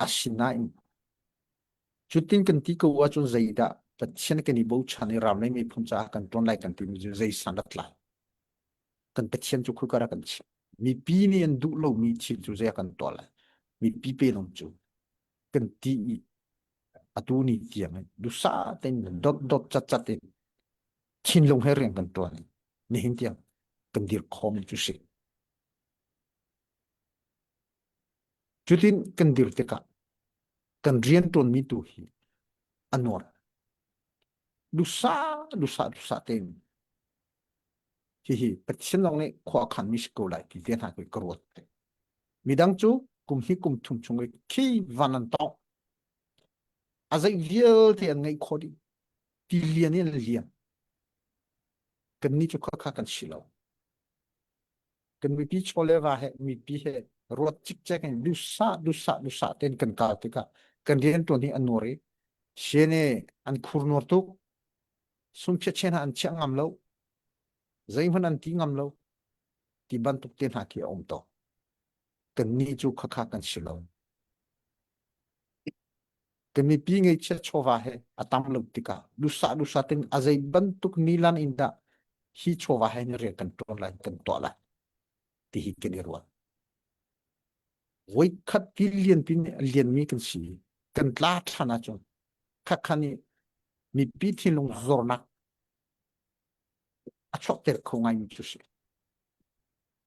Asinain cutin kan ti ko ahcun zeidah Pathian kan i bochan i ram le miphun caah kan ṭuan lai kan timi cu zei san a tlai. Kan Pathian cu khukar a kan chimh. Mipi nih an duh lomi thil cu zei a kan tuah lai. Mipi pe lawng cu kan ti i atu ni tiang in duhsah tein dot dot cat cat in thinlung he rian kan ṭuan i nihin tiang kan dir khawm cu si. Cutin kan dir tikah kan rianṭuanmi tu hi a nuam. Duhsah duhsah duhsah tein hihi Pathian lawng nih khua a khanmi si ko lai ti te hna khi ka ruat. Midang cu kum hi kum thum chung i khi van an tawng. A zeih vialte an ngeih khawh dih. Ti lian in an lian. Kannih cu khakha kan si lo. Kan mipi chaw le va he mipi he ruat cikcek in duhsah duhsah duhsah tein kan kal tikah kan rianṭuan hi a nuar i CNA an khur nuar tuk. Sungphiat chen an chiah ngam lo. Zeihmanh an ti ngam lo. Ti bantuk te hna khi a um tawn. Kannih cu khakha kan si lo. Kan mipi ngeihchiat chawva he a tam lo tikah duhsah duhsah tein a zei bantuk nilan in dah hi chawva he ni rian kan ṭuan lai kan tuah lai ti hi kan i ruat. Voikhat ti lian pin lianmi kan si kan tla ṭhan ahcun khakha nih mipi thinlung zornak a chuakter kho ngaimi cu si.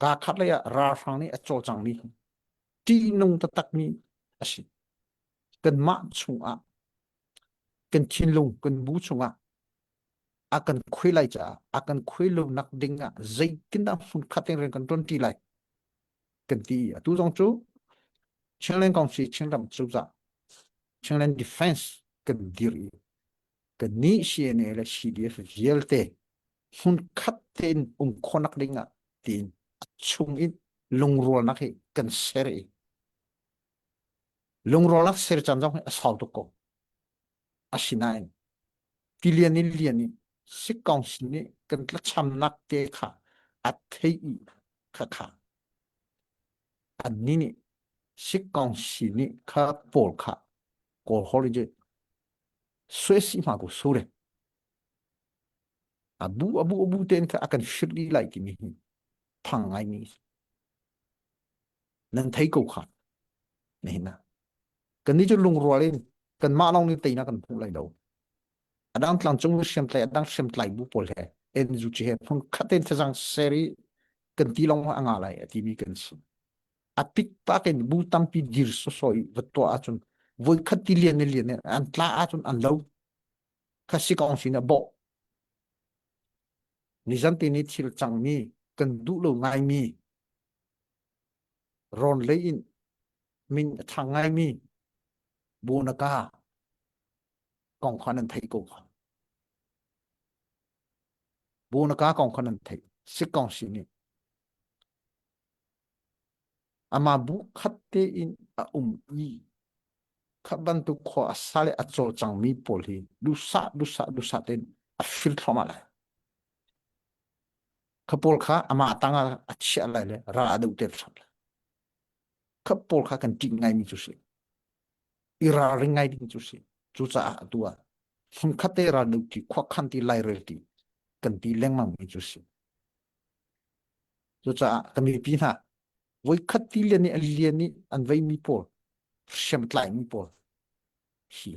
Kaa khat lei ah ralhrang nih a cawlcangmi ṭihnung taktakmi a si. Kanmah chungah kan thinlung kan bu chungah a kan khuai lai caah a kan khuai lonak ding ah zeitindah hmunkhat in rian kan ṭuanṭi lai kan ti. Atu zong cu Chinland Council Chinram cozah Chinland Defense kan dir i kannih CNA le CDF vialte hmunkhat tein um khawhnak ding ah tiin a chung in lungrualnak hi kan ser i lungrualnak ser caan zong hi a sau tuk ko. Asinain tilian in lian i sikkong sin nih kan tlachamnak te kha a thei i kha kha annih nih sikkong si nih kha pawl kha kawl hol i sue si hma ko sure abu abu abu ten kha a kan fir dih lai timi hi phang ngai mi nan thei ko kha nihin ah kan nih cu lungrual in kanmah lawng nih teinak kan hmuh lai lo adang tlangcung hriamtlai adang hriamtlai bu pawl he NUG he phun khat in thazang ser i kan ti lawng a nga lai a timi kan si a pikpak in bu tampi dir soso i va tuah ahcun voi khat ti lian lian an tla ahcun an lo kha si kong sin a bawh nizan te ni thil cangmi kan duh lo ngaimi rawn lei in min a thang ngaimi bonaka kong kha nan theih ko kha bonaka kong kha nan theih sik kong si nih Amah bu khat tein a um i kha bantuk khua a sa le a cawlcangmi pawl hi duhsah duhsah duhsah tein a fir thluahmah lai. Kha pawl kha amah tangah a chiah lai le ral a doh ter ṭhan lai. Kha pawl kha kan ṭih ngaimi cu si. I ralring ngai ding cu si. Cucaah atu ah hmunkhat te ral doh ti, khuakhan ti, lairel ti kan ti lengmang mi cu si. Cucaah kan mipi hna. Voikhat ti lian i an lian i an veimi pawl, hriamtlaimi pawl hi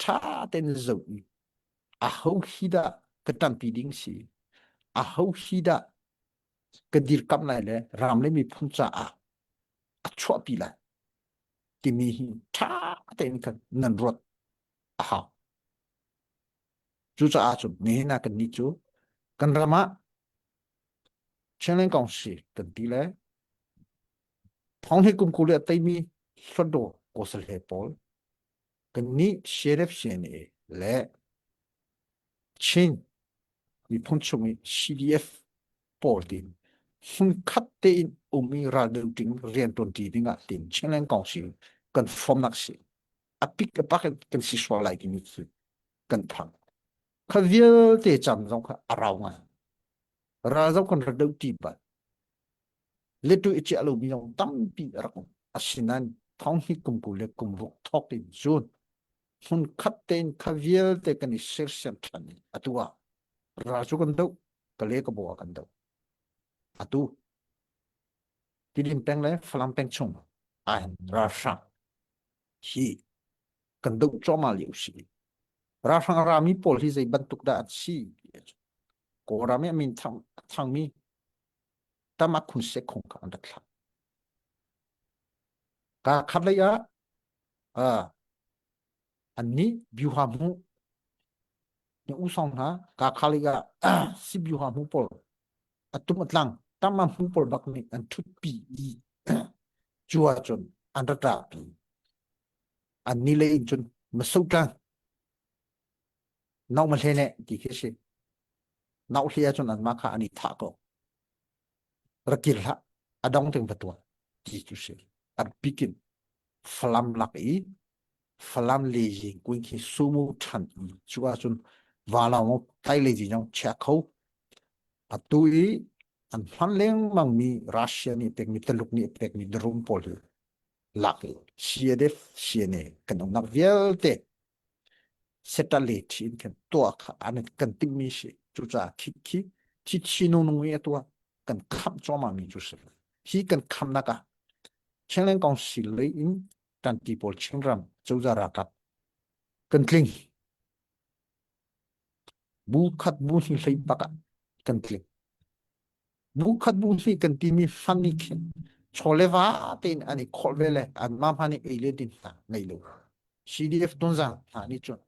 ṭha tein zoh i aho hi dah ka ṭanpi ding si, aho hi dah ka dirkamh lai le ram le miphun caah a chuahpi lai timi hi ṭha tein khan nan ruat a hau. Cucaah cun nihin ah kannih cu kan ram ah Chinland Council kan ti le thonghni kum kul le a teimi Hluttaw Kawsale pawl kannih CNF CNA le Chin miphun chung i CDF pawl tin hmunkhat tein um i raldo ding rianṭuanṭi ding ah tin Chinland Council kan form-nak si. A pik a pak in kan si sual lai timi khi kan phang. Kha vialte cam zong kha a rau ngai. Ral zong kan ra do ti bal. Letu i chiah lomi zong tampi a rak um. Asinain thonghni kum 20 le kum ruk thawk in cun hmunkhat tein kha vialte kan i sersiam ṭhan i atu ah ral cu kan doh, kale ka bo ah kan doh. Atu Tidim peng le Falam peng chung ah ralhrang hi kan doh cuahmah lio si. Ralhrang rami pawl hi zei bantuk dah an si? Kawlram i a min thang, thangmi Tamak Khun Sek khung kha an rak thlah. Ka khat lei ah uh, annih Byuha hmu ni usong hna ka khali ah si Byuha hmu pawl atum atlang tama hmu pawl bak nih an thutpi i cu ahcun an ra ṭahpi an ni le in cun maso tlang nau ma hle ne ti khi si nau hle ahcun anmah kha an i thah ko ra kir hlah a dong ting va tuah ti cu si a bikin Falam lak i Falam le ying kuin khi sumu ṭhan i cu ahcun vanlawng tlai le jing chia kho atu i an hman lengmang mi Russia nih pekmi Taluk nih pekmi drone pawl hi lak i CNF CNA kan umnak vialte satellite in kan tuah kha an kan timhmi si cucaah khi khi thi thi nung nung i a tuah kan khamh cuahmah mi cu si hi kan khamnak ah Chinland Council lei in tanti pawl Chinram cozah ralkap kan tling bu khat bu hnih hlei bak ah kan tling bu khat bu hnih kan timi fan nih khin chawle va tein an i kholh ve le an mah hma nih ei le din hna ngei lo CDF Tonzang hna nih cun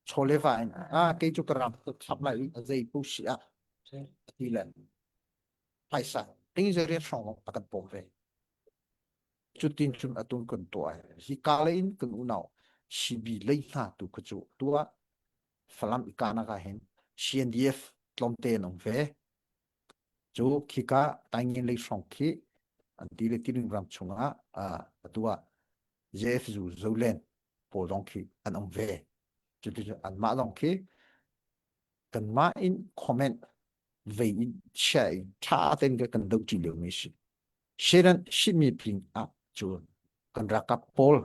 chawle va in ah kei cu ka ram ka khap lai i zei pu si ah ti le phaisa ting zeriat hrawng a kan pawm ve cutin cun atun kan tuah hi ka le in kan unau CB lei hna tu kha cu tuah Falam ikanak ah hin CNDF tlawmte an um ve cu khika Taingin lei hrawng khi an ti le tiring ram chungah atu ah JFU Zolen pawl zong khi an um ve cuticun anmah zong khi kanmah in comment vei in chia in ṭha tein kan doh ṭi lio mi si Sheran shimi pin ah cun kan ralkap pawl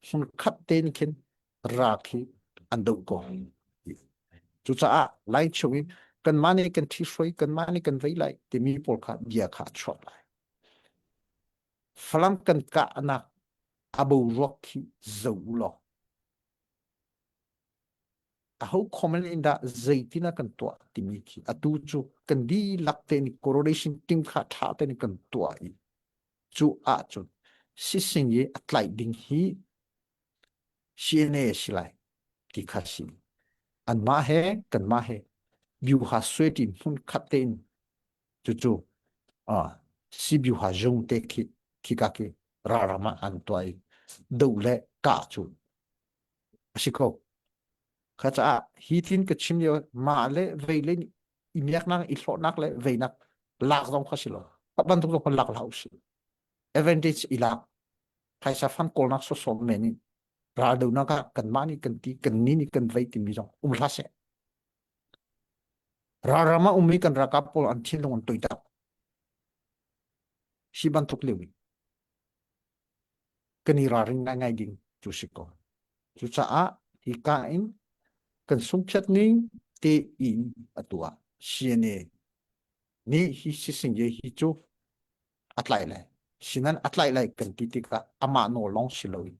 hmunkhat tein khin ral khi an doh ko. Cucaah lai chung in kanmah nih kan ṭhihruai, kanmah nih kan vei lai timi pawl kha bia kha a chuak lai. Falam kan kahnak a boruak khi zoh u law aho comment in dah zeitin ah kan tuah timi khi atu cu kan dihlak tein correlation team kha ṭha tein kan tuah i cu ahcun sising i a tlaih ding hi CNA si lai ti kha si anmah he kanmah he byuha sui tin hmun khat tein cucu si byuha zung te khi khika khi ralram ah an tuah i do le kah cu a si kho. Kha caah hi tin ka chim lio mah le vei le i miaknak i hlawhnak le veinak lak zong kha si lo. Bantuk zong kha lak hlah usih. Advantage i lak phaisa fan kawlnak sawsawm men in raldonak ah kanmah nih kan ti kan ni nih kan vei timi zong um hlah seh. Ralram ah ummi kan ralkap pawl an thinlung an toitak. Hi bantuk lio in kan i ralring ngaingai ding cu si ko. Cucaah hika in kan sungphiat ning te in atu ah CNA nih hi sising ye hi cu. a tlaih lai. Sinan a tlaih lai kan ti tikah amah nawl lawng si loin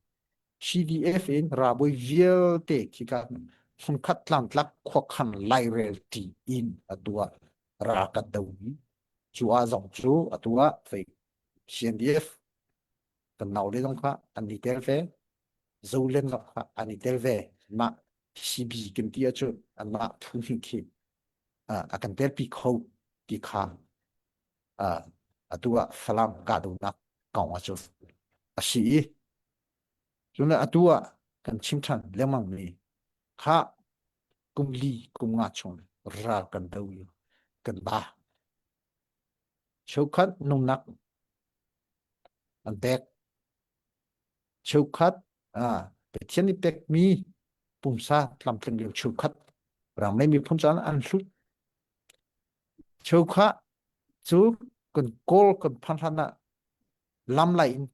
CDF in ralbawi vialte khika hmunkhat tlangtlak khuakhan lairel ṭi in atu ah ral kan do i cu ah zong cu atu ah fei CNDF kan naule zong kha an i tel ve Zolen zong kha an i tel ve mah CB kan ti ahcun anmah phu hnih khi a kan telpi kho ti kha atu ah Falam kahdohnak kong ahcun a si i cun atu ah kan chim ṭhan lengmang mi kha kum li kum nga chung ral kan do i kan ba cheukhat nungnak an pek cheukhat Pathian nih pekmi pumsa tlamtling lio cheukhat ramlei miphun caan an hlut cheukhat cu kan kawl kan phan hlan ah lam lai in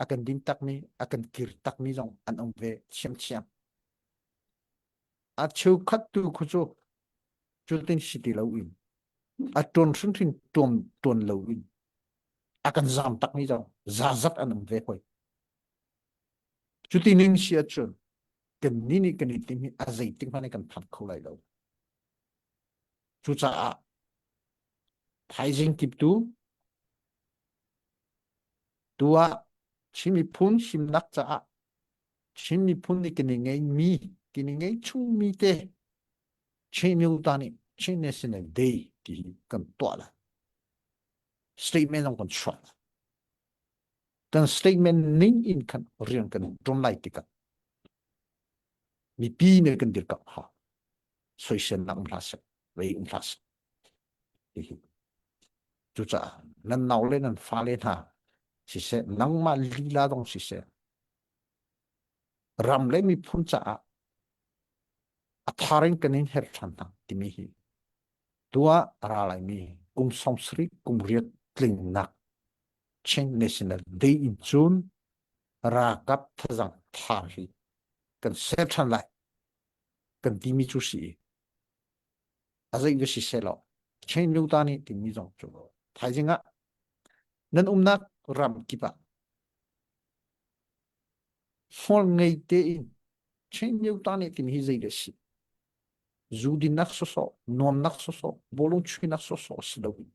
a kan din takmi a kan kir takmi zong an um ve thiamthiam a cheukhat tu khu cu cutin si ti lo in a tuan hrinhrin tuan tuan lo in a kan zam takmi zong zazat an um ve hoi cuti ning si ahcun kan ni nih kan i tim hi a zeitik hmanh kan phan kho lai lo cucaah thaizing kip tu tu ah Chin miphun himnak caah Chin miphun nih kan i ngeihmi kan i ngeih chungmi te Chin Myo nih Chin National Day ti hi kan tuah lai. Statement zong kan chuah lai. Kan statement ning in khan rian kan ṭuan lai tikah mipi nih kan dirkamh hau. Soiselnak um hlah seh, vei um hlah seh. Hihi. Cucaah nan nau le nan fale hna siseh, nangmah lila zong siseh, ram le miphun caah a thar in kan in herh ṭhan hna timi hi tuah a ra laimi kum 70 kum riat tlingnak Chin National Day in cun ralkap thazang thar hi kan ser ṭhan lai kan timi cu si i a zei va si selaw Chin Luta nih timi zong cu thaizing ah nan umnak ram kip ah hmual ngei tein Chin Luta nih timi hi zei dah si zu dinnak sawsawh nuamnak sawsawh bawlung chuihnak sawsawh si lo in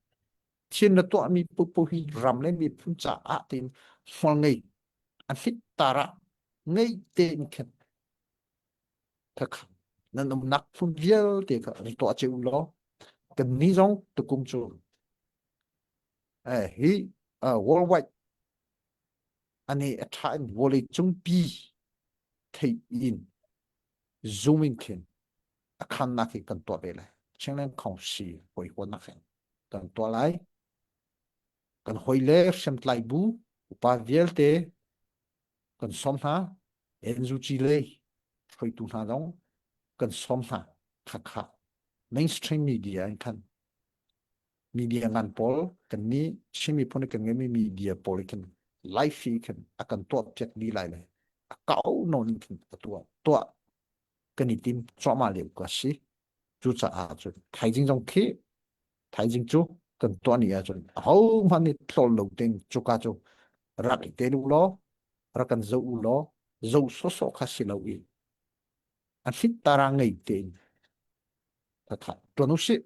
thil na tuahmi paohpaoh hi ram le miphun caah tiin hmual ngei an hlit tarah ngei tein khin Nan umnak phun vialte kha ri tuah cio u law kannih zong tukum cu hi worldwide ani a ṭha in vawlei cungpi theih in zoom in khin a khannak hi kan tuah ve lai. Chinland Council hawi huanak hin kan tuah lai. Kan hawi le hriamtlai bu upa vialte kan sawm hna NUG lei hruaitu hna zong kan sawm hna khakha mainstream media in khan media ngan pawl kan nih Chin miphun kan ngeimi media pawl khin live hi khin a kan tuah piak dih lai le a kau nawn in khin a tuah tuah kan i tim cuahmah lio ka si cucaah cun thaizing zong khi thaizing cu kan tuah ni ahcun ahohmanh nih tlol lo ding cuka cu rak i tel u law rak kan zoh u law zoh sawsawh kha si lo i a hlit tara ngei tein thatha tuan u sih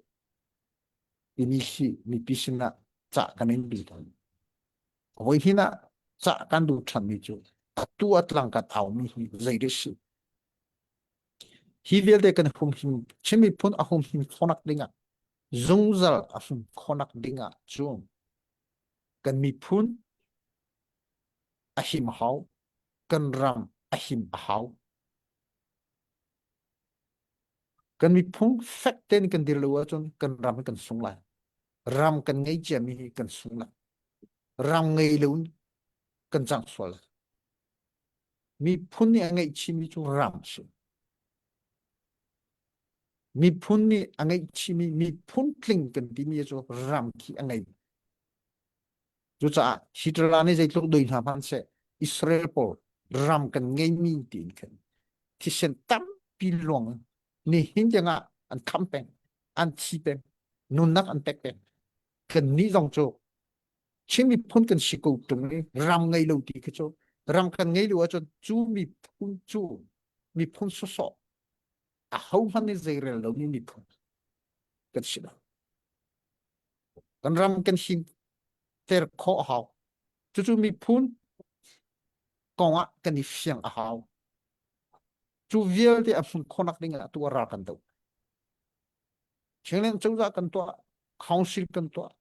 timi hi mipi sinah cah kan in bil tawn voi hin ah cah kan duh ṭhanmi cu atu a tlang kan aumi hi zei deh si Hi vialte kan humhim Chin miphun a humhim khawhnak dingah zungzal a hum khawhnak dingah cun kan miphun a him hau, kan ram a him a hau. Kan miphun fek tein kan dir lo ahcun kan ram hi kan sung lai. Ram kan ngei ciami hi kan sung lai. Ram ngei lo in kan cang sual lai. Miphun nih a ngeihchihmi cu ram a si. Miphun nih a ngeihchihmi miphun tling kan timi cu ram khi a ngei. Cucaah Hitler nih zeitluk doi hna hmanhseh Israel pawl ram kan ngeimi tiin khan thisen tampi luang nihin tiangah an kham peng, an thi peng, nunnak an pek peng. Kannih zong cu. Chin miphun kan si ko ṭung i ram ngei lo ti khi cu ram kan ngei lo ahcun cu miphun cu miphun sawsawh a ho hmanh nih zeirel lomi miphun kan si lo. Kan ram kan him ter khawh a hau. Cucu miphun kong ah kan i fiang a hau. Cu vialte a hmun khawhnak ding ah tu a ral kan do. Chinland cozah kan tuah, council kan tuah,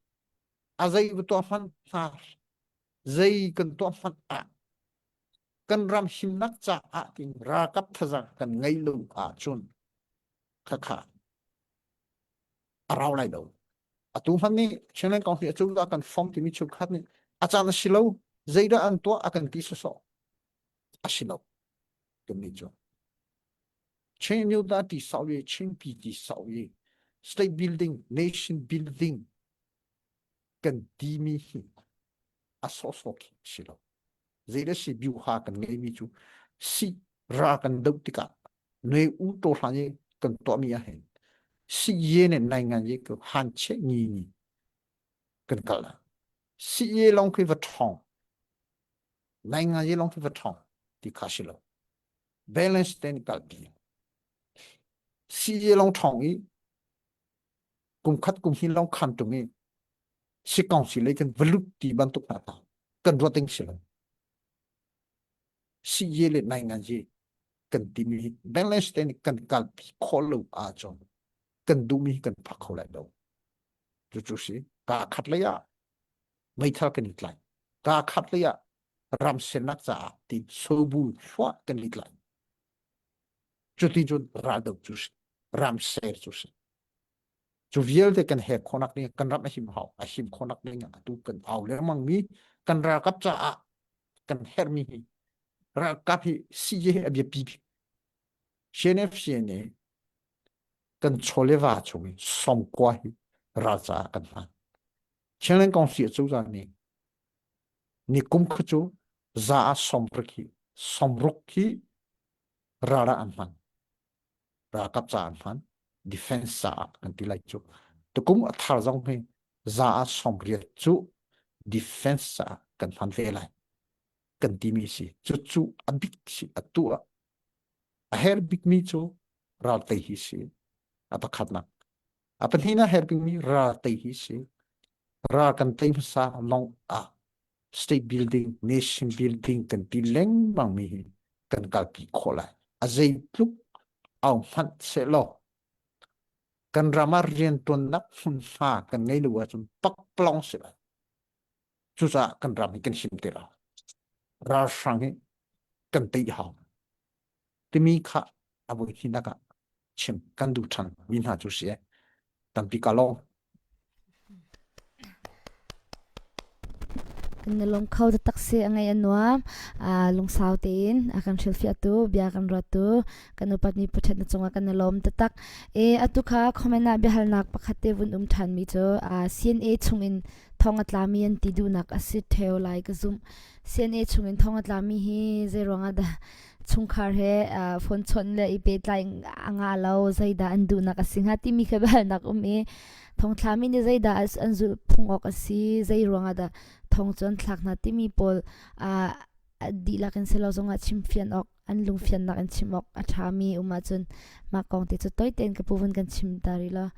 a zei va tuah hmanh hna zei kan tuah hmanh ah kan ram himnak caah tin ralkap thazaang kan ngei lo ahcun khakha a rau lai lo. Atu hmanh nih Chinland kong hi cozah kan form timi chungkhat nih a caan a si lo zeidah an tuah a kan ti sawsawh a si lo timi cu. Chin Myota ti sau i Chin pi ti sau i state building nation building kan timi hi a sawhsawh khi si lo. Zeidah si biuha kan ngeimi cu si ra kan doh tikah nui u to hlan i kan tuahmi ah hin si ye ne nai ngan ye ko han che ngi ni kan kal la si ye long khi va thong nai ngan ye long khi va thong ti kha si lo balance ten kalpi si ye long thong i kum khat kum hin long khan tung i si kong si le kan valut ti bantuk hna ta kan ruat ding si lo si ye le nai ngan ye kan timi balance ten kan kalpi kho lo a chon kan duhmi kan phak kho lai lo cu cu si ka khat lei ah meithal kan i tlai ka khat lei ah ram sernak caah ti sobu hluah kan i tlai cuti cun raldo cu si ram ser cu si cu vialte kan her khonak ding kan ram a him hau a him khonak ding atu kan au lengmang mi kan ralkap caah kan hermi hi ralkap hi si hi a biapi bik CNFCNA kan chawleva chung i sawmkua hi ral caah kan hman Chinland Council cozah nih ni kum kha cu za ah sawmruk hi sawmruk hi ral ah an hman ralkap caah an hman defense caah kan ti lai cu tukum a thar zong hi za ah 80 cu defense caah kan hman ve lai kan timi si cucu a bik si a tu ah a her bikmi cu ral tei hi si a pakhatnak a pahnihnak her bikmi ral tei hi si ral kan tei hmasa long ah state building nation building kan ti lengmang mi hi kan kalpi khawh lai a zeitluk au hmanh sehlaw kan ram ah riantuannak hmunhma kan ngei lo ahcun pakpalawng si lai cucaah kan ram hi kan him te lo ralhrang hi kan tei hau timi kha a voi hinak ah chim kan duh ṭhan mi hna cu si tampi ka lawm Kan na lung kho taktak si a ngaih a nuam. Lungsau tein a kan hrilhfiahtu, bia kan ruattu, kan upatmi Pathian na cungah kan i lawm taktak. E atu kha comment ah biahalnak pakhat te vun um ṭhanmi cu CNA chungin thong a tlami an ti duhnak a si ṭheo lai ka zumh. CNA chungin thong a tlami hi zei ruangah dah chungkhar he phone chawnh le i pehtlai a ngah lo zeidah an duhnak a si hnga timi kha biahalnak um i thongthlami nih zeidah an zulh phung awk a si zei ruangah dah thong cu an thlak hna timi pawl dihlak in silo zongah chimfian awk an lungfiannak in chim awk a ṭhami um ahcun mah kong te cu toi tein ka pu vun kan chim ta rih law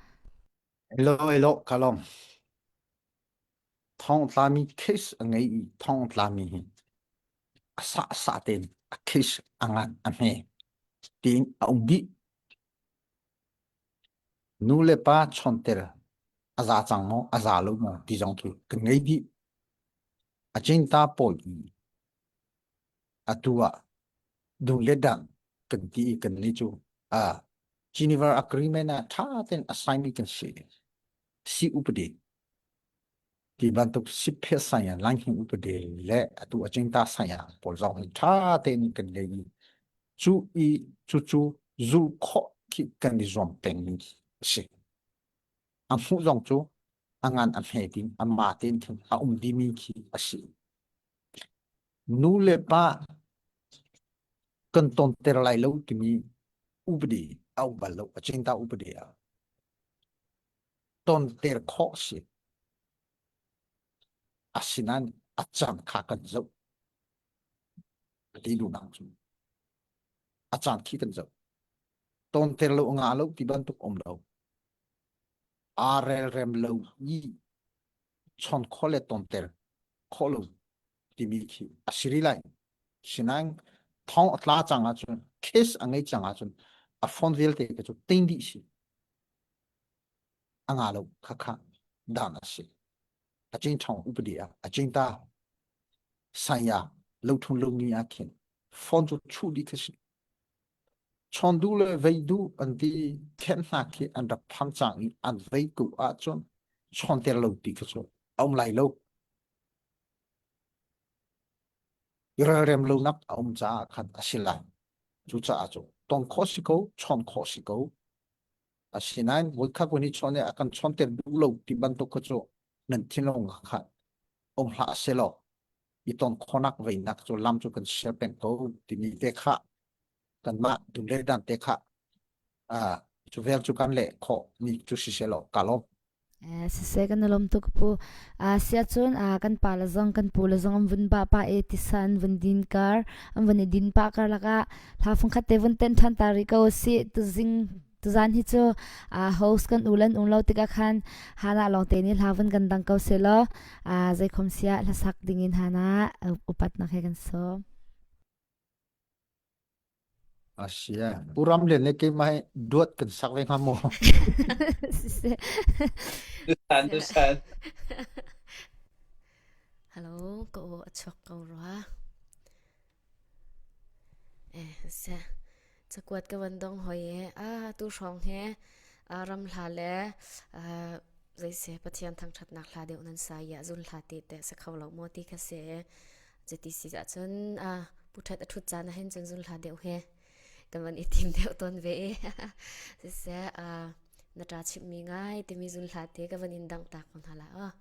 Hello, hello, kalong. Thongtlami case a ngei i thongtlami hi a sah sah tein a case a ngan a hme tiin a um dih. Nu le pa chawnter a za cang maw a za lo maw ti zong khi kan ngei dih. A cinta pawl i atu ah du le dang kan ti i kan ni cu a Geneva Agreement ah ṭha tein a sign mi kan si. Si upadi ti bantuk siphe saya langhing upadi le atu a cingta saya pawl zong hi ṭha tein kan ngei i cu i cucu zulh khawh khi kan i zuam peng mi a si. A hmuh zong cu a ngan a hme tin a ma tein khin a um dimi khi a si. Nu le pa kan tonter lai lo timi upadi a um bal lo a cingta upadi ah tonter khawh si. Asinain a caan kha kan zoh. Ka ti duhnak cu a caan khi kan zoh. Tawnter lo a ngah lo ti bantuk um lo. Aa relrem lo i chawn khawh le tawnter khawh lo timi khi a si rih lai. Sinain thong a tla cang ahcun case a ngei cang ahcun a phone vialte kha cu ting dih si. A nga lo kha kha dan a si. A cing thong upadi ah a cing ta saya lo thung lo ni ah khin phone cu chuh dih khi si. Chawn duh le vei duh an ti khen hna khi an rak phang cang i an vei tu ahcun chawn ter lo ti kha cu a um lai lo. Ralrem lonak a um caah khan a si lai. Cucaah cu tong khawh si ko, chawn khawh si ko. Asinain voikhat kun i chawn i a kan chawnter duh lo ti bantuk kha cu nan thinlung kha um hlah selaw i ton khawhnak veinak cu lam cu kan share peng ko timi te kha kanmah dun le dan te kha cu vel cu kan leh khawh mi cu si selaw ka lawm. Siseh kan i lawm tuk pu. Sia cun kan pa le zong kan pu le zong an vun ba pa e tisa an vun din kar an vun i din pa kar lakah hla fungkhat te vun ten than ta rih ko si tuzing tuzan hi cu host kan u lan um lo tikah khan hana lawng te nih hla vun kan dang ko se law zeikhom sia hlasak dingin hana upatnak he kan sawm. Asia. Pu Ram Lian le keimah hi duat kan sak ve hnga maw? Siseh. Dusan, dusan. Hello, ka aw a chuak ko rua. Eh, seh. Cakuat ka van dong hoi e. Ah, tu hrawng he ah, ram hla le ah, zeise Pathian thangṭhatnak hla deuh nan sa i ah zun hla te te sa kho lo maw ti kha si. Cuti si ahcun ah pu ṭhat a ṭhut caan ahhin cun zun hla deuh he kan van i tim deuh tawn ve i siseh ah na ṭa chimhmi ngai timi zun hla te ka van in dangh tak ko hna la aw.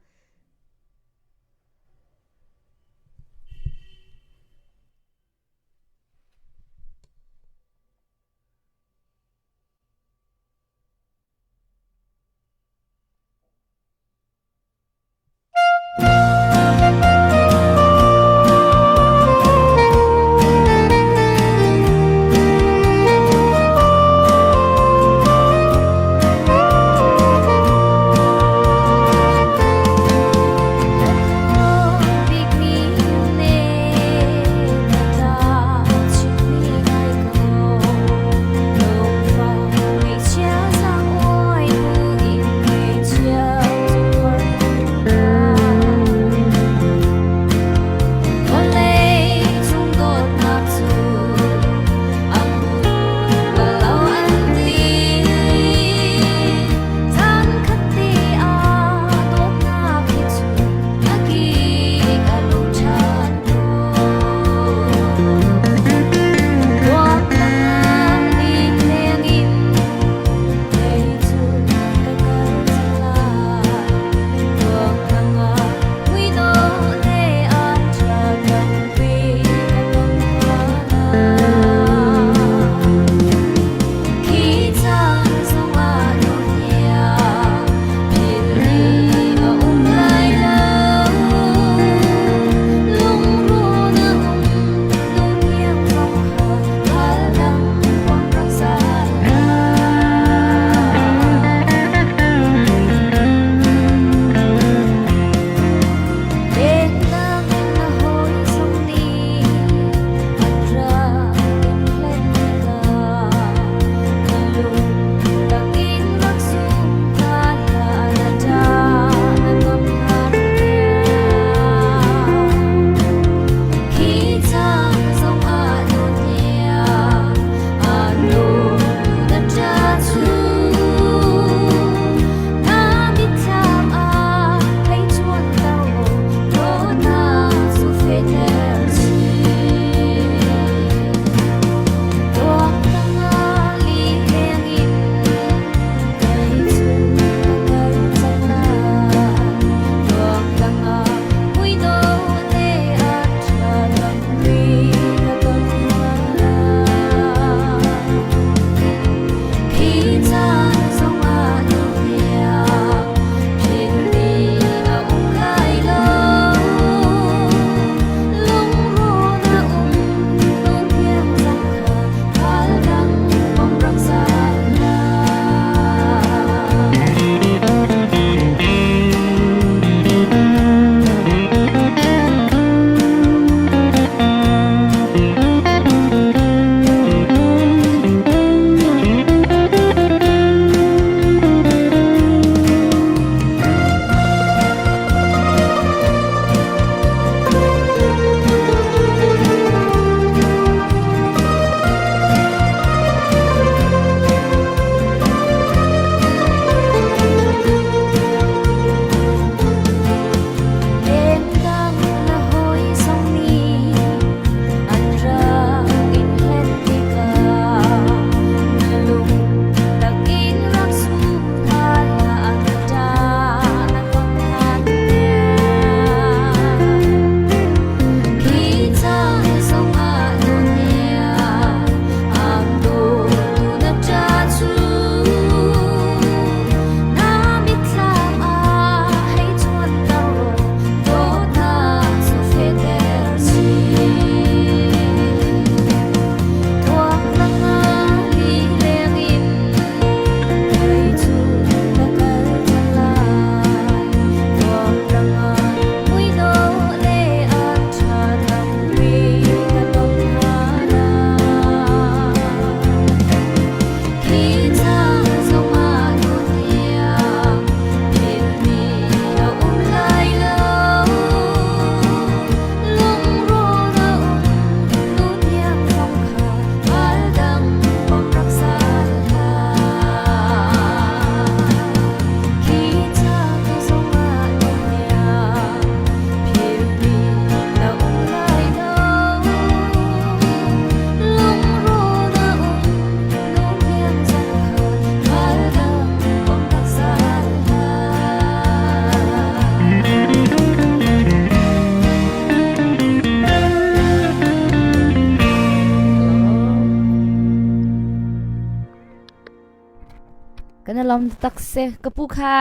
lawm tak si. Ka pu kha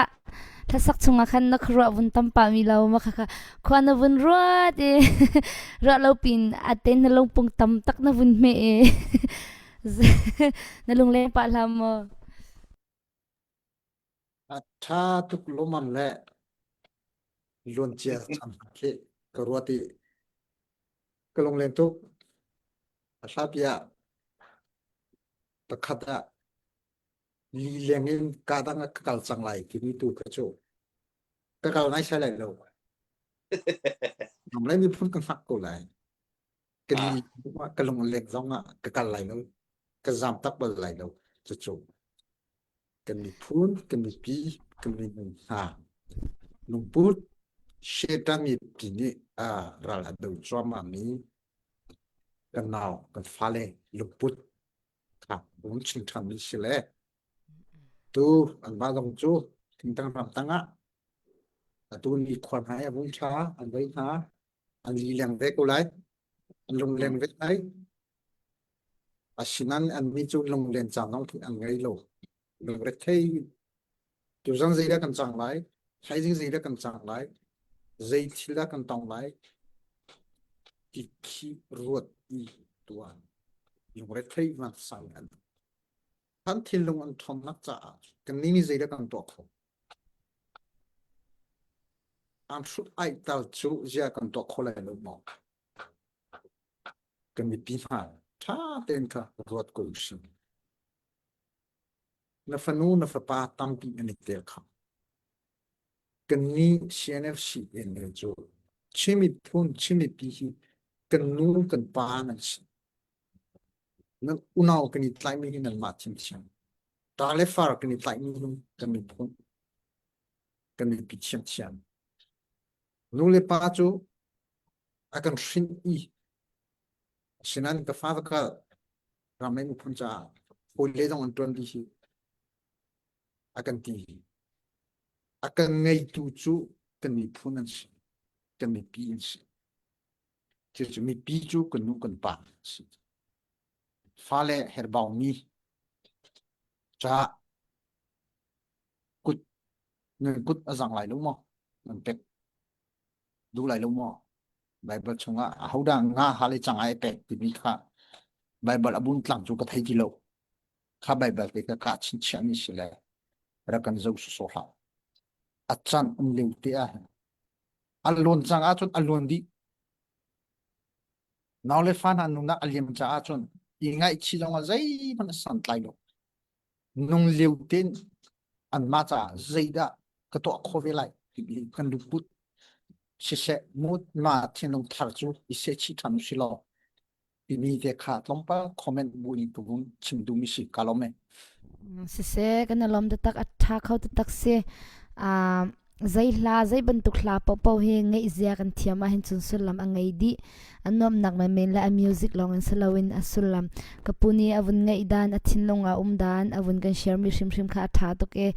hlasak chungah khan na khuaruah vun tam pah mi lo ma kha kha khua na vun ruat i ruah lo pin ate na lungpung tam tak na vun hme i na lungleng pah hlah maw? A ṭha tuk lawmman le luancia caan khi ka ruat i ka lungleng tuk. A hlapi ah pakhat ah lileng in ka dang ah ka kal cang lai timi tu kha cu ka kal naisai lai lo. Ram le miphun ka hngak ko lai. Ka li ka lungleng zong ah ka kal lai lo. Ka zam tak bal lai lo. Cucu kan miphun, kan mipi, kan minung hna lungput Satan mipi nih ral a do cuahmahmi kan nau, kan fale lungput kha um chin ṭhanmi si le tu anmah zong cu thingtang ramtang ah atu ni khua hna i a vung ṭha an vei hna an lileng ve ko lai an lungleng ve lai Asinain annih cu lunglen caan zong an ngei lo. Lungrethei tuzan zeidah kan cang lai, thaizing zeidah kan cang lai, zei thil dah kan tong lai ti khi ruat i tuan. Lungrethei vansang an. An thinlung an ṭhawnnak caah kannih nih zeidah kan tuah khawh? An hrut aih tal cu zia kan tuah kho lai lo maw? Kan mipi hna ṭha tein kha ruat ko usih. Na fanu na fapa tampi an i tel kha. Kannih CNFC in cu Chin miphun Chin mipi hi kan nu kan pa nan si. Nan unau kan i tlaihmi hi nanmah thiamthiam. Ta le far kan i tlaihmi hi kan miphun kan mipi thiamthiam. Nu le pa cu a kan hrin i asinain ka fa ka ram le miphun caah hawile zong an ṭuan dih hi a kan ti hi a kan ngeitu cu kan miphun an si kan mipi an si cucu mipi cu kan nu kan pa an si fale herbau mi ca kut nan kut a zang lai lo maw nan pek duh lai lo maw? Baibal chungah ahodah nga ha le cang ai pek timi kha Baibal a bun tlang cu ka thei ti lo. Kha Baibal te ka kah chinchiahmi si le rak kan zoh sawsawh hlah. A can um lio te ah hin a lawn cang ahcun a lawn dih. Nau le fa hna nunak a liam caah cun i ngaihchih zongah zeihmanh a santlai lo. Nung lio tein anmah caah zeidah ka tuah khawh ve lai timi kan lungput siseh mah thinlung thar cu i sehchih ṭhan usih law timi te kha tlawmpal comment bu in tu chim duhmi si ka lawm e. Siseh kan i lawm taktak a ṭha kho taktak si. Uh, zei hla zei bantuk hla paohpaoh hi ngeih zia kan thiam ahhin cun sullam a ngei dih. A nuamhnak menmen le a music lawng in si loin a sullam ka pu nih a vun ngeih dan a thinlung ah um dan a vun kan share mi hrimhrim kha a ṭha tuk i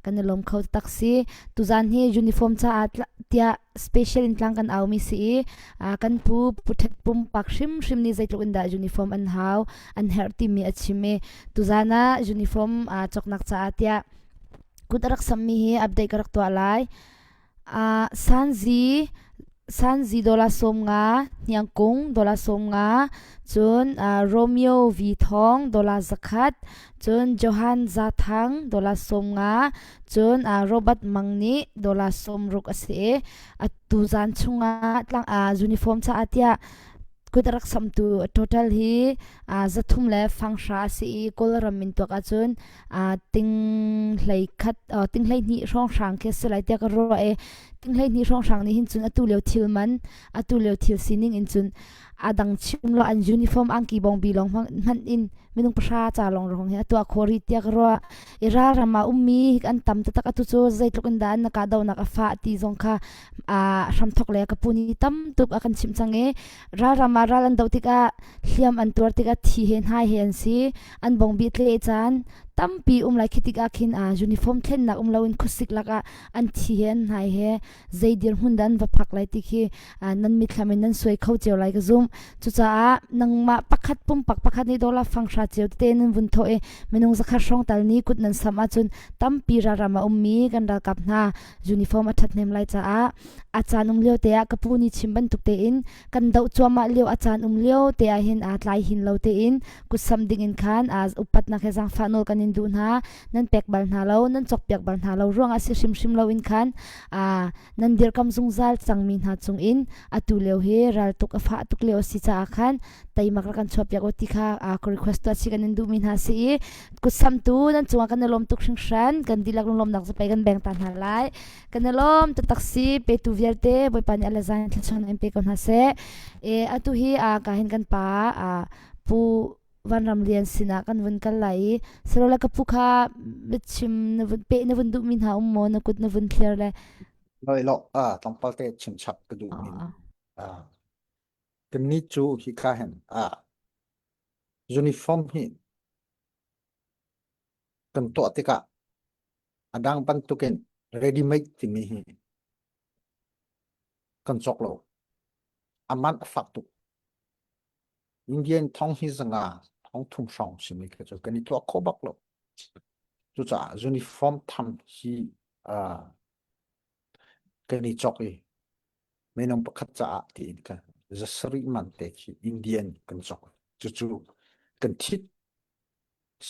kan i lawm kho tak si. Tuzaan hi uniform caah tiah special in tlang kan au mi si i kan pu Pu Ṭhet pumpak hrimhrim nih zeitluk in dah uniform an hau an herh timi a chim i tuzaan ah uniform cawknak caah tiah kut a rak sammi hi update ka rak tuah lai. Uh, Sanzi Sanzi dollar 50, Hniangkung dollar 50, cun uh, Romeo V Thong dollar 100, cun Johan Za Thang dollar 50, cun uh, Robert Mang nih dollar 60 a si i atu zan chungah tlang uh, uniform caah tiah kut a rak samtu total hi 300 le fanghra a si i Kawlram in tuak ahcun ting hlei khat ting hlei hnih hrawnghrang khi a si lai tiah ka ruah i ting hlei hnih hrawnghrang nih hin cun atu lio thil man atu lio thil sining in cun a dang chim lo an uniform angki bawngbi lawng hmanh in minung pahra ca lawng rong hi a tuah khawh rih tiah ka ruah i ralram ah ummi an tam taktak atu cu zeitluk in dah an na kahdohnak a fah ti zong kha hramthok le ka pu nih tam tuk a kan chimh cang i ralram ah ral an doh tikah hliam an tuar tikah thi he hnai he an si an bongbi tle caan Tampi um lai khi tikah khin uniform thlennak um loin khuasik lakah an thi he an hnai he zei dirhmun dah an va phak lai ti khi nan mithlam in nan suai kho cio lai ka zum. Cucaah nangmah pakhat pumpak pakhat nih dollar fanghra cio tete nan vun thawh i minung zakhat hrawng tal nih kut nan samh ahcun tampi ralram a ummi kan ralkap hna uniform a ṭhathnem lai caah a caan um lio te ah ka pu nih chim bantuk tein kan doh cuahmah lio a caan um lio te ah hin aa tlai hin lo tein kutsam ding in khan aa upatnak he zaangfah nawl kan in duh hna nan pek bal hna lo nan cawkpiak bal hna lo ruangah si hrimhrim lo in khan aa nan dirkam zungzal cangmi hna cung in atu lio hi raltuk a fah tuk lio a si caah khan teimak rak kan chuahpiak u ti kha ka request tuah si kan in duhmi hna si i kutsamtu nan cungah kan i lawm tuk hringhran kan dihlak lunglawmnak zapei kan beng ta hna lai kan i lawm taktak si petu vialte bawipa nih ala zan thluachuah in pe ko hna seh e atu hi a ka hin kan pa a pu Vanram Lian sinah kan vun kal lai i sirole ka pu kha biachim na vun pe na vun duhmi hna um maw na kut na vun thlir le Loi lo a tlawmpal te chim chap ka duh min a Kannih cu hika hin ah uniform hi kan tuah tikah a dang bantukin ready made timi hi kan cawk lo. A man a fak tuk. Indian thong hi zanga thong thum hrawng simi kha cu kan i tuah kho bak lo. Cucaah uniform tham hi uh, kan i cawk i minung pakhat caah tiin kan zasarih man te khi Indian kan cawk. Cucu kan thit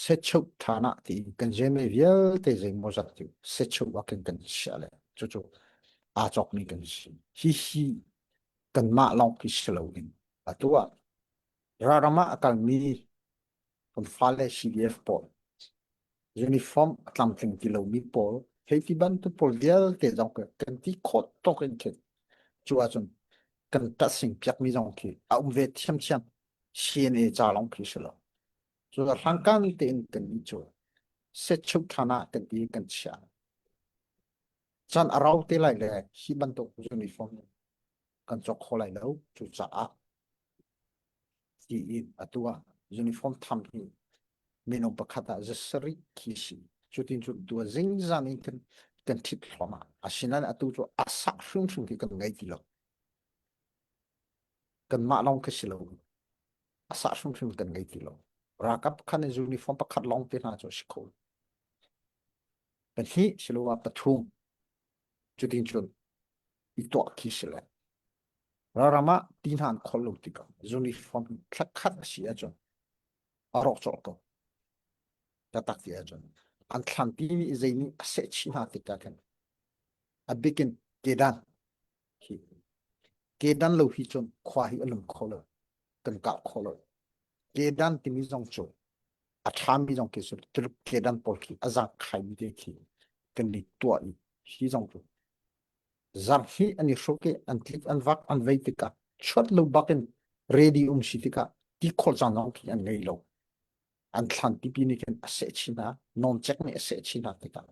sechuk than ah tiin kan jeme vialte zeimaw zat cu sechuk ah khin kan chiah le cucu aa cawkmi kan si. Hihi kanmah lawng khi si loin atu ah ralram ah a kalmi kan fale CDF pawl uniform a tlamtling ti lomi pawl hei ti bantuk pawl vialte zong kan ti khawh tawk in khin cu ahcun kan ṭahsing piakmi zong khi a um ve thiamthiam CNA ca lawng khi si lo cu hlangkan tein kan i cu setchuk ṭhan ah kan ti kan chiah chan a rau te lai le hi bantuk uniform kan cawk kho lai lo cucaah tiin atu ah uniform tham hi minung pakhat ah zasarih khi si cutin cu tu zingzan in kan kan thit thluahmah asinain atu cu a sak hrimhrim khi kan ngei ti lo kanmah lawng khi si lo a sah hrimhrim kan ngei ti lo ralkap khan in uniform pakhat lawng te hna cu a si kho pahnih siloah pathum cutin cun i tuah khi si le Ralram ah ti hna an khol lo tikah uniform thlakhat a si ahcun a rawk colh ko. Taktak ti ahcun an thlanpi nih zei nih a seh chih hna tikah khin a bikin kedan hi kedan lo hi cun khua hi a lum kho lo kan kah kho lo kedan timi zong cu a ṭhami zong khi cu Tuluk kedan pawl khi a zang khaimi te khi kan i tuah i hi zong cu Zarhhnih an i hruk i an tlik an vak an vei tikah chuat lo bak in ready um si tikah ti khawh caan zong khi an ngei lo. An thlan pipi nih khin a seh chin hna, nawncek nih a seh chin hna tikah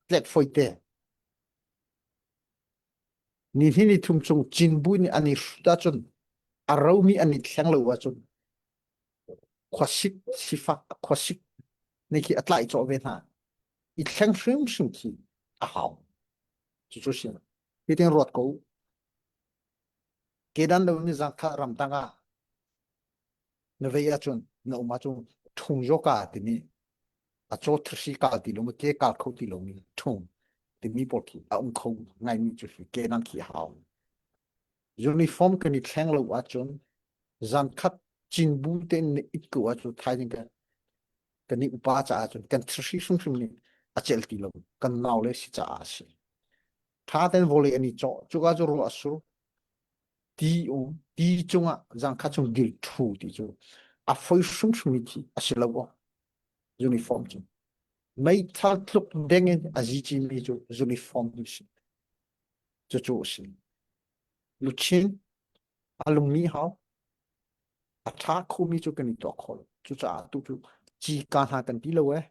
tlek foi te. Ni hnih ni thum chung cinbu nih an i hrut ahcun a romi an i thleng lo ahcun khuasik sifak khuasik nih khi a tlaih cawh ve hna. I thleng hrimhrim khi a hau. Cucu si. Hitin ruat ko. Kedan lo ni zang kha ramtang ah na vei ahcun na um ahcun ṭhung yoka timi a caw thasi kal ti lo ke kal kho ti lomi ṭhung timi pawl khi a um kho ngaimi cu si kedan khi a hau. Uniform kan i thleng lo ahcun zan khat cinbu tein na it ko ahcun thaizing kan kan i upa caah cun kan thirhri hrimhrim nih a celh ti lo kan nau le si caah a si tha ten vawlei an i cawh cuka cu ruah a sur ti um ti cungah zangkha chung dil thu ti cu a foi hrimhrim mi khi a si lo aw uniform cu meithal tluk deng in a zici mi cu uniform hi si cucu a si luchin a lungmi hau a ṭha khomi cu kan i tuah khawh lo. Cucaah tu cu cika hna kan ti lo ee.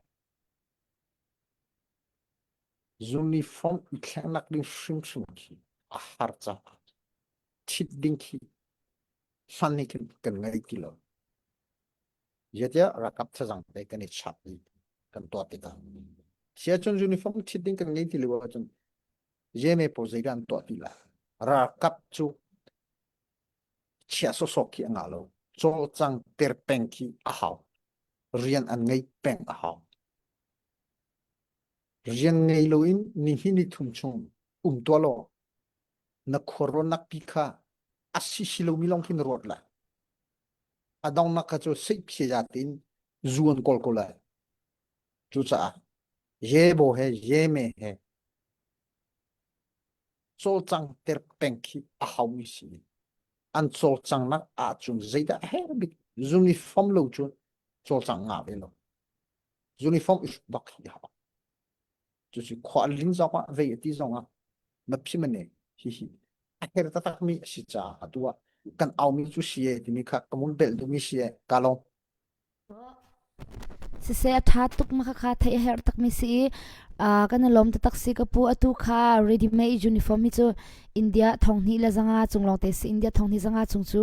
Uniform i thlengnak ding hrimhrim khi a har caah ṭhit ding khi hman hi kan, kan ngei ti lo. Zeitiah ralkap thazang te kan i chap dih. Kan tuah tikah. Siacun uniform ṭhit ding kan ngei ti lo ahcun yeme pawl zeidah an tuah ti lai? Ralkap cu chia sawsawh khi a ngah lo. Cawlcang ter peng khi a hau. Rian an ngei peng a hau. Rian ngei loin nihin ni thum chung um tuah law na khuaruahnak pi kha a si si lomi lawng khi na ruat lai. A donghnak kha cu seihphia tein zu an kawl ko lai. Cucaah Yebo he Yeme he cawlcang ter peng khi a haumi si. An cawlcangnak ahcun zeidah a herh bik uniform lo cun cawlcang ngah ve lo. Uniform i hruk bak hi a hau. Cucu khua ling zong ah vei a ti zong ah na phim ane hihi a her taktakmi a si caah atu ah kan aumi cu si e timi kha ka mun belh duhmi si e ka lawm. Siseh a ṭha tuk ma khakha theih a herh takmi si i uh, kan i lawm taktak si ka pu atu kha ready made uniform hi cu India thong hnih le zanga cung lawngte si India thong hnih zanga chung cu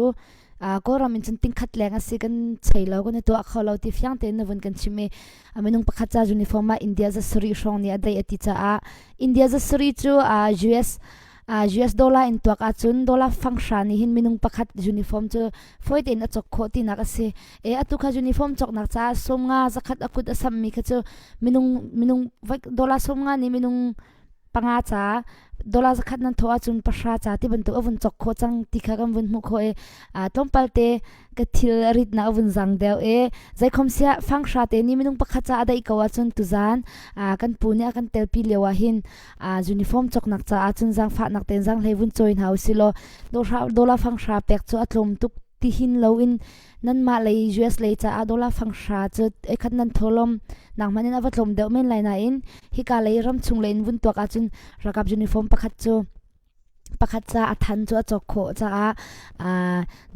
uh, Kawlram in cun tingkhat leng a si kan chei lo kan i tuah kho lo ti fiang tein na vun kan chim i a minung pakhat ca uniform ah India za sarih hrawng nih a deih a ti caah India za sarih cu uh, US uh, US dollar in tuak ahcun dollar fang hra nih hin minung pakhat uniform cu fawi tein a cawk khawh tinak a si. E atu kha uniform cawknak caah 50 zakhat a kut a sammi kha cu minung minung dollar 50 nih minung panga ca dollar zakhat nan thawh ahcun pahra ca ti bantuk a vun cawk khawh cang ti kha kan vun hmuh khawh i tlawmpal te ka thil ritnak a vun zang deuh i zeikhom siah fanghra te nih minung pakhat ca a daih ko ahcun tuzan kan pu nih a kan telpi lio ah hin uniform cawknak caah cun zaangfahnak tein zaanghlei vun cawi hna usih law dollar fanghra pek cu a tlawm tuk ti hin loin nanmah lei US lei caah dollar fanghra cu eikhat nan tholom nang hmanh in a va tlawm deuh men lai nain hika lei ram chung lei in vun tuak ahcun ralkap uniform pakhat cu pakhat ca a than cu a cawk khawh caah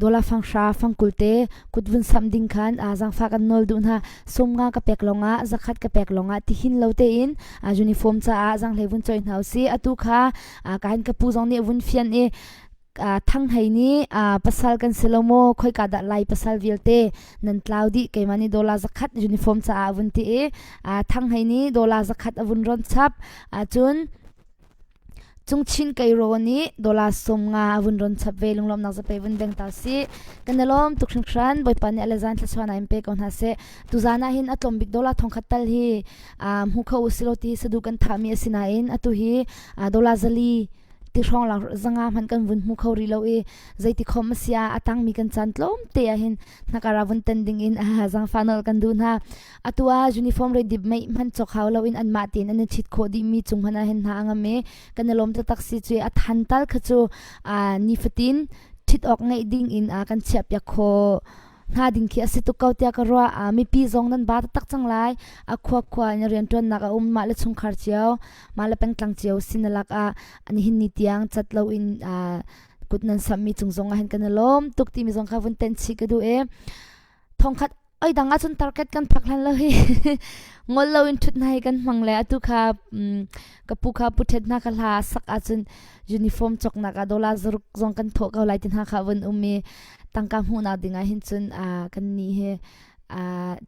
dollar fanghra fangkul te kut vun samh ding khan zaangfah kan nawl duh hna 50 ka pek lawngah zakhat ka pek lawngah ti hin lo tein uniform caah zaanghlei vun coih hna usih atu kha ka hin ka pu zong nih vun fian i Thang Hei nih pasal kan si lo maw khoika dah lai pasal vialte nan tlau dih keimah nih dollar zakhat uniform caah a vun ti i Thang Hei nih dollar zakhat a vun ron chap cun Cungchin Keiro nih dollar 50 a vun ron chap ve lunglawmhnak zape vun beng ta si. Kan i lawm tuk hringhran Bawipa nih a le zan thluachuah in pe ko hna seh. Tuzan ah hin a tlawm bik dollar thongkhat tal hi hmu kho u silo ti sadu kan thahmi a si nain atu hi dollar zali ti hrawng lang zanga hmanh kan vun hmu kho rih lo i zeiti khom a si ah a tangmi kan caan tlawm te ah hin hnakara vun ten ding in zangfa nawl kan duh hna. Atu ah uniform reidip mei hmanh cawk hau loin anmah tein an i ṭhit khawh dihmi cung hmanh ah hin hna a ngam i kan i lawm taktak si cu a than tal kha cu nifatin ṭhit awk ngeih ding in kan chiahpiak khawh hna ding khi a si tuk ko tiah ka ruah. Mipi zong nan ba taktak cang lai. A khua khua in rianṭuannak a um mah le chungkhar cio, mah le pengtlang cio sinalak ah nihin ni tiang cat loin kut nan samhmi cung zong ah hin kan i lawm tuk timi zong kha vun tenh chih ka duh i thongkhat oi dang ahcun target kan phak hlan lo hi ngol lo in thut hna hi kan hmang le atu kha ka pu kha pu thet hna kha hla sak ahcun uniform cawknak ah dollar zaruk zong kan thawh ko lai ti hna kha vun um i tangka hmuhnak ding ah hin cun kan nih hi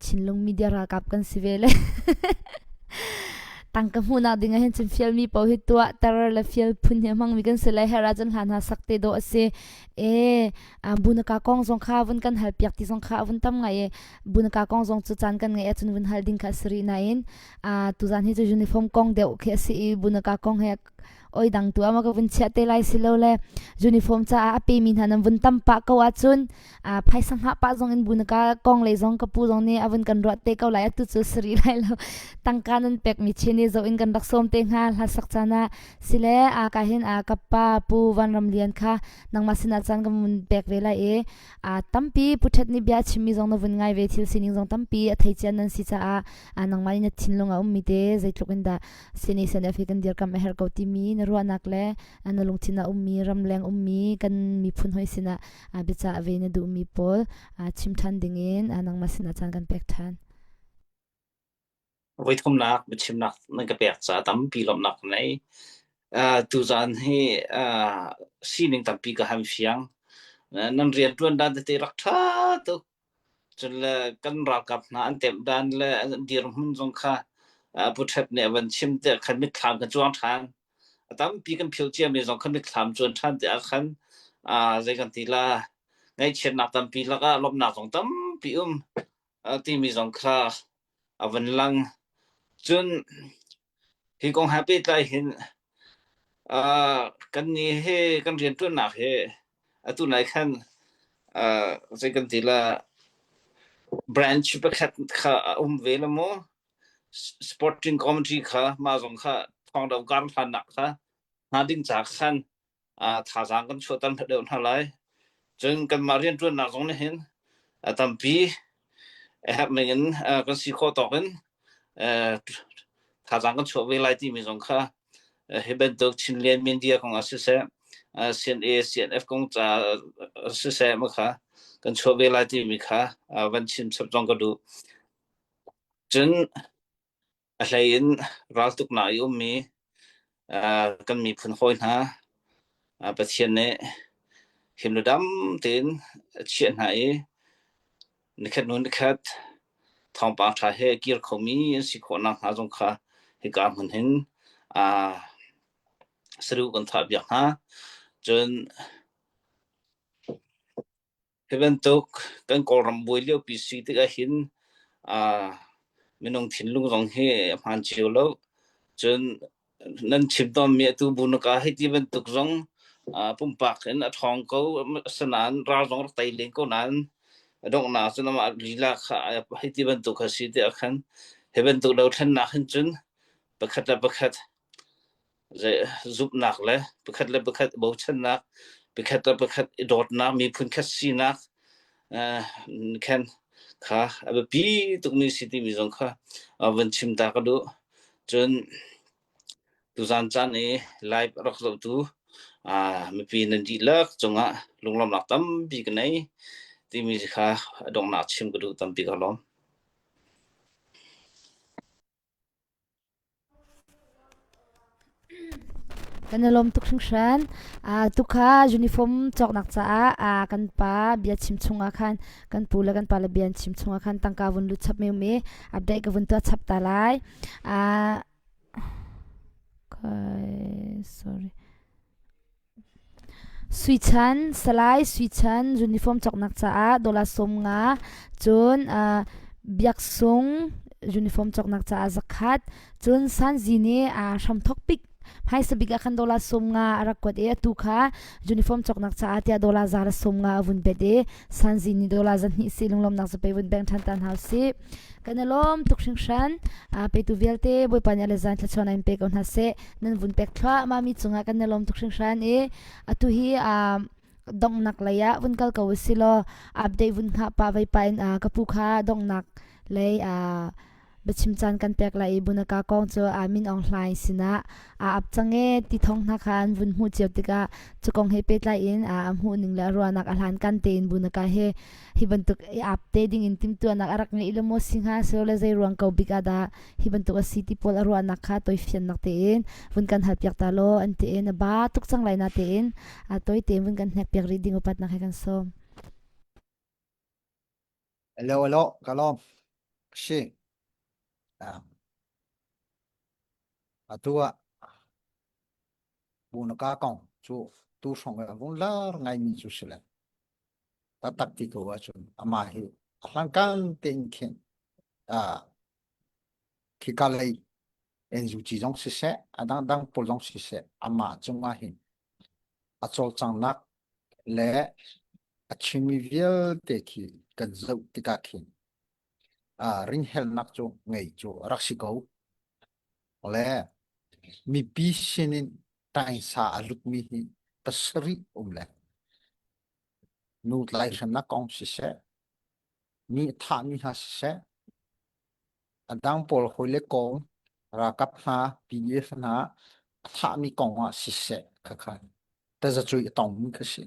Chinlung media ralkap kan si ve le tangka hmuhnak ding ah hin cun fialmi paoh hi tuah ter le fial phun hi a hmangmi kan si le her ahcun hla hna sak te dawh a si e Bunaka kong zong kha vun kan hal piak ti zong kha a vun tam ngai i Bunaka kong zong cu caan kan ngeih ahcun vun hal ding kha a si rih nain tuzaan hi cu uniform kong deuh khi a si i Bunaka kong he oi dang tu ama ka vun chiah te lai si lo le uniform caah a pemi hna nan vun tam pah ko ahcun phaisa hngah pah zong in Bunaka kong le zong ka pu zong nih a vun kan ruah te ko lai atu cu sari lai lo tangka nan pekmi chin i zo in kan rak sawm te hnga hla sak caan ah sile a ka hin a ka pa pu Van Ram Lian kha nangmah sinah caan kan vun pek ve lai i a tampi puthet nih bia chimmi zong na vun ngai ve thil sining zong tampi a thei cia nan si caah a nangmah nih na thinlung a ummi te zeitluk in dah sini CNF hi kan dirkam a herh ko timi na ruahnak le na lungthin a ummi ramleng ummi kan miphun hoi sinah biacah ve na duhmi pawl chim ṭhan dingin nangmah sinah caan kan pek ṭhan. Voithumnak biachimnak nan ka pek caah tampi lawmhnak ka ngei. Uh, tuzaan hi uh, sining tampi ka han fiang. Uh, nan rianṭuan dan tete rak ṭha tuk. Cun le kan ralkap hna an temh dan le an dirhmun zong kha Pu Ṭhet nih a van chim te khan mitthlam kan cuang ṭhan. A tampi kan philh ciami zong khan mitthlam cuan ṭhan te ah khan zei kan ti la ngaihchiatnak tampi lakah lawmhnak zong tampi um timi zong kha a van lang. Cun hi kong he pehtlai hin kan nih hi kan rianṭuannak hi atu nai khan zei kan ti la branch pakhat kha a um ve la maw sporting committee kha mah zong kha thawngdo kar hlannak kha hna ding ca khan thazaang kan chuahter deuh hna lai. Cun kanmah rianṭuannak zong nih hin a tampi a herh ning in kan si khawh tawk in thazaang kan chuah ve lai timi zong kha hi bantuk Chinland media kong ah siseh, CNA, CNF kong ca siseh ma kha kan chuah ve lai timi kha van chim chap zong ka duh. Cun A hlei in raltuknak i ummi kan miphun hawi hna Pathian nih him le dam tein a chiah hna i nikhat hnu nikhat thawngpang ṭha he kir khomi an si khawh nakhnga zong kha hika hmun hin saduh kan thah piak hna. Cun Hi bantuk kan Kawlram buai liopi si tikah hin aa minung thinlung zong hi a hmaan cio lo. Cun nan chim tawnmi atu bunaka hei ti bantuk zong aa pumpak in a ṭhawng ko. Asinain ral zong rak tei len ko nain a donghnak cun amah lila kha hei ti bantuk kha si tiah khan hi bantuk dothlennak hin cun pakhat le pakhat zumhnak le pakhat le pakhat bochannak, pakhat le pakhat i dawtnak, miphun khat sinak khan kha a biapi tukmi si timi zong kha van chim ta ka duh. Cun tuzan caan i live rak zohtu mipi nan dihlak cungah lunglawmhnak tampi ka nei timi kha a donghnak chim ka duh tampi ka lawm. Kan i lawm tuk hringhran. Uh, tukha uniform cawknak caah uh, kan pa bia chim chungah khan kan pu le kan pa le bia an chim chungah khan tangka vun lut chap meu me update ka vun tuah chap ta lai. Uh, okay, sorry. Sui Chan, Salai Sui Chan uniform cawknak caah dollar 50 cun uh, Biak Sung uniform cawknak caah zakhat cun Sanzi nih uh, hramthok bik hmaisa bik ah khan dollar 50 a rak kuat i atu kha uniform cawknak caah tiah dollar 150 a vun bet i Sanzi nih dollar 200 si lunglawmnak zapei vun beng ṭhan ta hna usih. Kan i lawm tuk hringhran. Uh, petu vialte Bawipa nih a le zan thluachuah in pe ko hna seh. Nan vun pek thluahmah mi cungah kan i lawm tuk hringhran i atu hi uh, donghnak lei ah vun kal ko usih law update vun hngah pah vei pah in uh, ka pu kha donghnak lei uh, biachim caan kan pek lai i bunaka kong cu a min Aung Hlaing sinah a ap cang e ti thong hna kha an vun hmuh cio tikah cu kong he pehtlai in a hmuh ning le a ruahnak a hlan kan tein bunaka he hi bantuk i ap te ding in timtuahnak a rak ngeih le maw si hnga so le zei ruang ko bik ah dah hi bantuk a si ti pawl a ruahnak kha toifiannak tein vun kan hal piak ta law an ti in a ba tuk cang lai na tein a toi tein vun kan hnek piak rih ding upatnak he kan sawm. Hello, hello, ka lawm. Si. Ah. Atu ah bunaka kong cu tu hrawng ah vung lar ngaimi cu si le. Taktak ti ko ahcun amah hi a hlangkan tein khin ah khika lei NUG zong siseh a dangdang pawl zong siseh amah cungah hin a cawlcanghnak le a chimmi vialte khi kan zoh tikah khin ah ringhelnak cu ngei cu a rak si ko. Le mipi sinin taingsa a lutmi hi pasarih um le nu tlaihhremnak kong siseh, mi a thahmi hna siseh, a dang pawl hawi le kong ralkap hna PDF hna a thahmi kong ah siseh khakha tazacuai a tongmi kha si.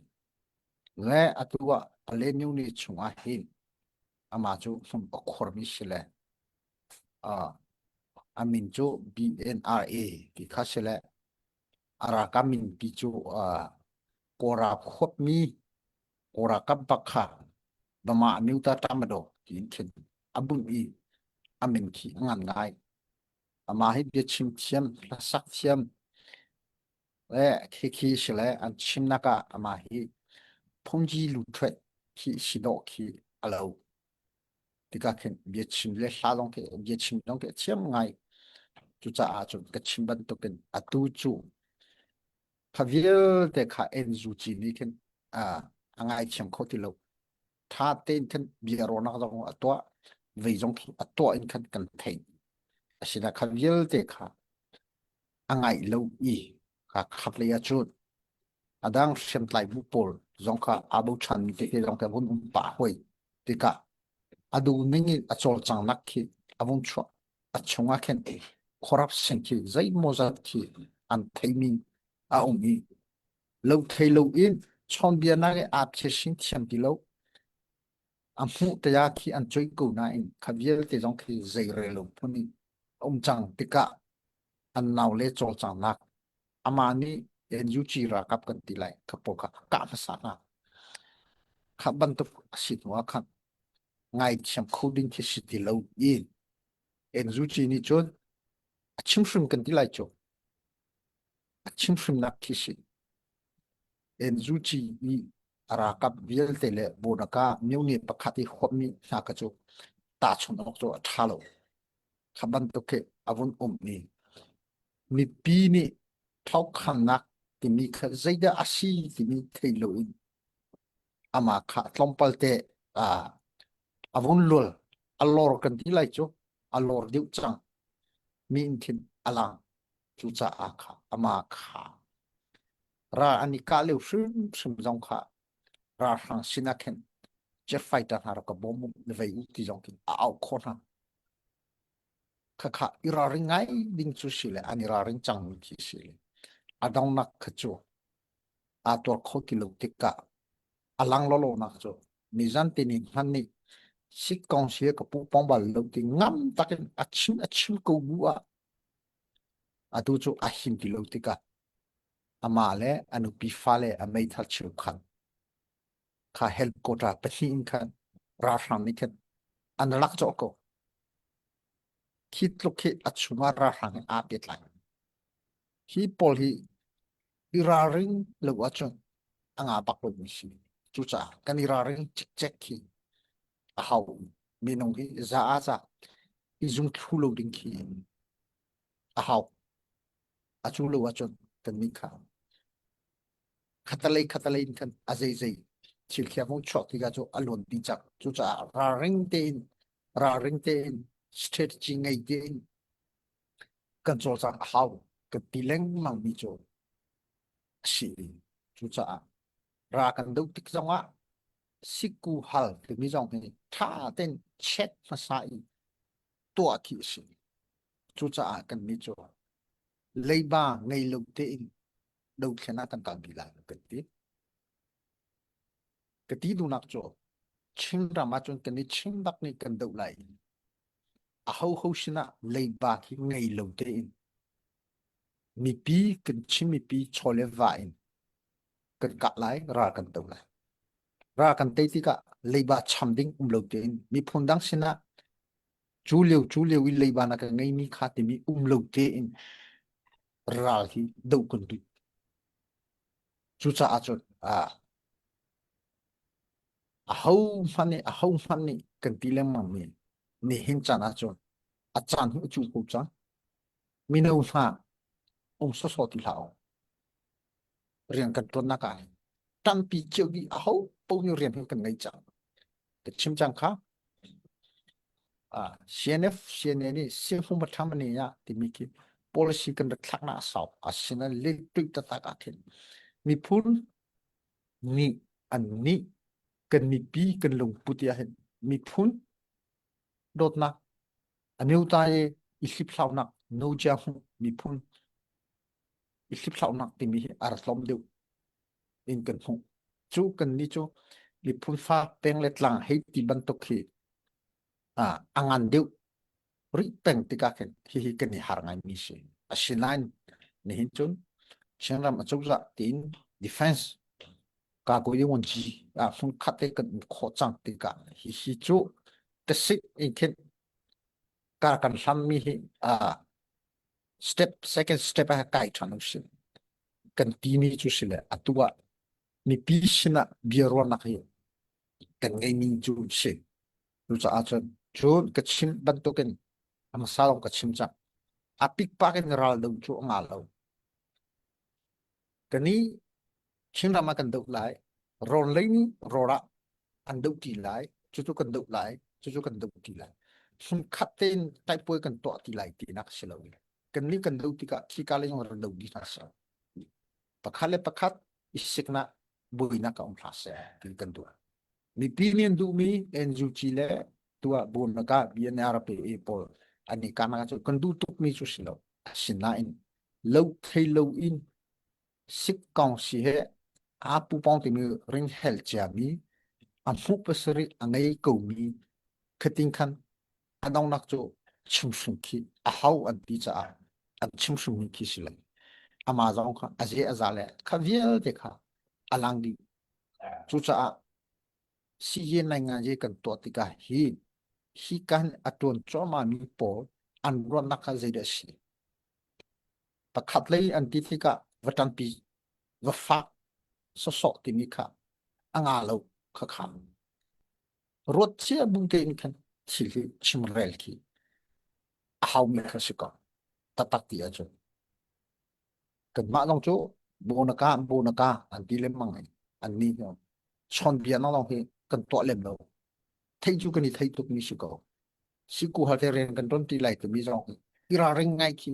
Le atu ah Paletwa ni chung ah hin amah cu hlum a khuarmi si le uh, a min cu BNRA ti kha si le a ralkap min pi cu uh, Kawra khuapmi Kawra kap bak kha Bama Amyota Tamado. tiin khin a bunh i a min khi a ngan ngai. Amah hi biachim thiam, hlasak thiam le khikhi si le an chimnak ah amah hi phungji luthuet khi si dawh khi a lo. Tikah khin biachim le hla lawng khi biachim lawng khi a thiam ngai. Cucaah cun ka chim bantukin atu cu kha vialte kha NUG nih khin a ngaithiam kho ti lo. Ṭha tein khin bia ruahnak zong a tuah, vei zong khi a tuah in khan kan theih. Asinain kha vialte kha a ngaih lo i kha khat lei ahcun a dang hriamtlai bu pawl zong kha aa bochanmi tete zong kha vun um pah hoi tikah a duh ning in a cawlcanghnak khi a vung chuah a chungah khin corruption khi zeimawzat khi an theimi a um i lo thei lo in chawnbianak i aa phisin thiam ti lo a hmuh te ah khi an coih ko nain kha vialte zong khi zei rel lo phun in a um cang tikah an nau le cawlcanghnak amah nih NUG ralkap kan ti lai kha pawl kha a kah hmasa hna kha bantuk a si hnu ah khan ngaithiam kho ding khi si ti lo i NUG nih cun a chimhrim kan ti lai cu a chimhrimnak khi si NUG i a ralkap vialte le Bonaka myone pakhat i huapmi hna kha cu tahchunh awk cu a ṭha lo. Kha bantuk khi a vun um i mipi nih ṭhaukhannak timi kha zeidah a si timi thei loin amah kha tlawmpal te a vun lul a lor kan ti lai cu a lor deuh cang mi in khin a lang cucaah kha amah kha ral an i kah lio hrimhrim zong kha ralhrang sinah khin jet fighter hna rak ka bawm u na vei u ti zong khin a auh khawh hna. Khakha i ralring ngai ding cu si le an i ralring cangmi khi si le a dongnak kha cu aa tuar kho ti lo tikah a lang lawlaw nak cu nizan te ni hman nih sik kong si ka pu pong bal lo ti ngam takin a chim a chim ko bu ah atu cu a him ti lo tikah amah le a nupi fale a meithal cheukhat kha helicopter pahnih in khan ralhrang nih khan an lak cawh ko. Khi tluk khi a chungah ralhrang he aa pehtlai. Hi pawl hi i ralring lo ahcun a nga bak lomi si. Cucaah kan i ralring cikcek khi a hau. Minung hi za ah za i zungthlu lo ding khi a hau. A cu lo ahcun kan nih kha khatalei khatalei in khan a zeizei thil khi a hung chuak tikah cu a luan dih cang. Cucaah ralring tein ralring tein strategy ngei tein kan cawlcangh a hau kan ti lengmang mi cu a si. Cucaah ra kan doh tik zongah sikku hal timi zong hi ṭha tein check hmasa i tuah khi a si. Cucaah kannih cu leiba ngei lo tein dothlen ah kan kalpi lai kan ti. Ka ti duhnak cu Chinram ahcun kan i Chin bak nih kan doh lai. A hoho sinah leiba khi ngei lo tein mipi kan Chin mipi chaw le va in kan kah lai, ral kan do lai. Ral kan tei tikah leiba cham ding um lo tein miphun dang sinah cu lio cu lio i leiba na ka ngeimi kha timi um lo tein ral hi doh kan duh. Cucaah cun a ho hmanh nih a ho hmanh nih kan ti lengmang mi nihin caan ahcun a caan hi a cu ko cang. Mino hna um sawsawh ti hlah u. Rian kan ṭuannak ah hin tampi cio dih a ho paoh nih rian hi kan ngei cang. Ka chim cang kha. CNF CNA nih Sihhum Thamani ah timi khi policy kan rak thlaknak a sau. Asinain lettuih taktak ah khin miphun nih an nih kan mipi kan lungput ah hin miphun dawtnak a neuta i i hliphlaunak no jia hmuh miphun i hliphlaunak timi hi a rak tlawm deuh in kan hmuh. Cu kan nih cu miphun fa peng le tlang hei ti bantuk hi a ngan deuh rih peng tikah khin hihi kan i har ngaimi si. Asinain nihin cun Chinram acozah tiin defense ka ko yi won ji ah hmun khat te kan um khawh cang tikah hihi cu. Tasik in khin kar kan hlam mi hi uh, step second step ah kai ṭhan usih. Kan timi cu si le atu ah mipi sinah bia ruahnak hi kan ngeimi cu si. Cucaah cun cun ka chim bantukin a hmasa lawng ka chim cang. A pikpak in ral do cu a nga lo. Kani Chinram ah kan doh lai. Rawl lei nih rawl ah an doh ti lai. Cucu kan doh lai. Cucu kan doh ti lai. Hmunkhat tein taipuai kan tuah ti lai tinak si lo. Kan nih kan doh tikah khika lei zong rak doh dih hna seh. Pakhat le pakhat i siknak buainak a um hlah seh ti kan duh. Mipi nih an duhmi NUG le tuah Bunaka BNRPA pawl an i karnak cu kan duh tukmi cu si lo. Asinain lo thei lo in Sikkong si he aa pupawng timi ringhel ciami a hmuh pasarih a ngei komi khating khan a donghnak cu chimhring khi a hau an ti caah an chimhringmi khi si lo. Amah zong kha a ze a za le kha vialte kha a lang dih. Cucaah siye ngaingai kan tuah tikah hi hi kan a tuan cuahmahmi pawl an ruahnak kha zeidah a si? Pakhat lei an ti tikah va ṭanpi, va fak sawsawh timi kha a nga lo kha kha. Ruat cia bu tein khan thil hi chimrel khi a haumi kha si ko. Taktak ti ahcun. Kanmah zong cu bonaka bonaka an ti lengmang i an nih hi chawnbia nak lawng hi kan tuah lem lo. Theih cu kan i thei tukmi si ko. Siku hal te rian kan ron ti lai timi zong hi i ralring ngai khi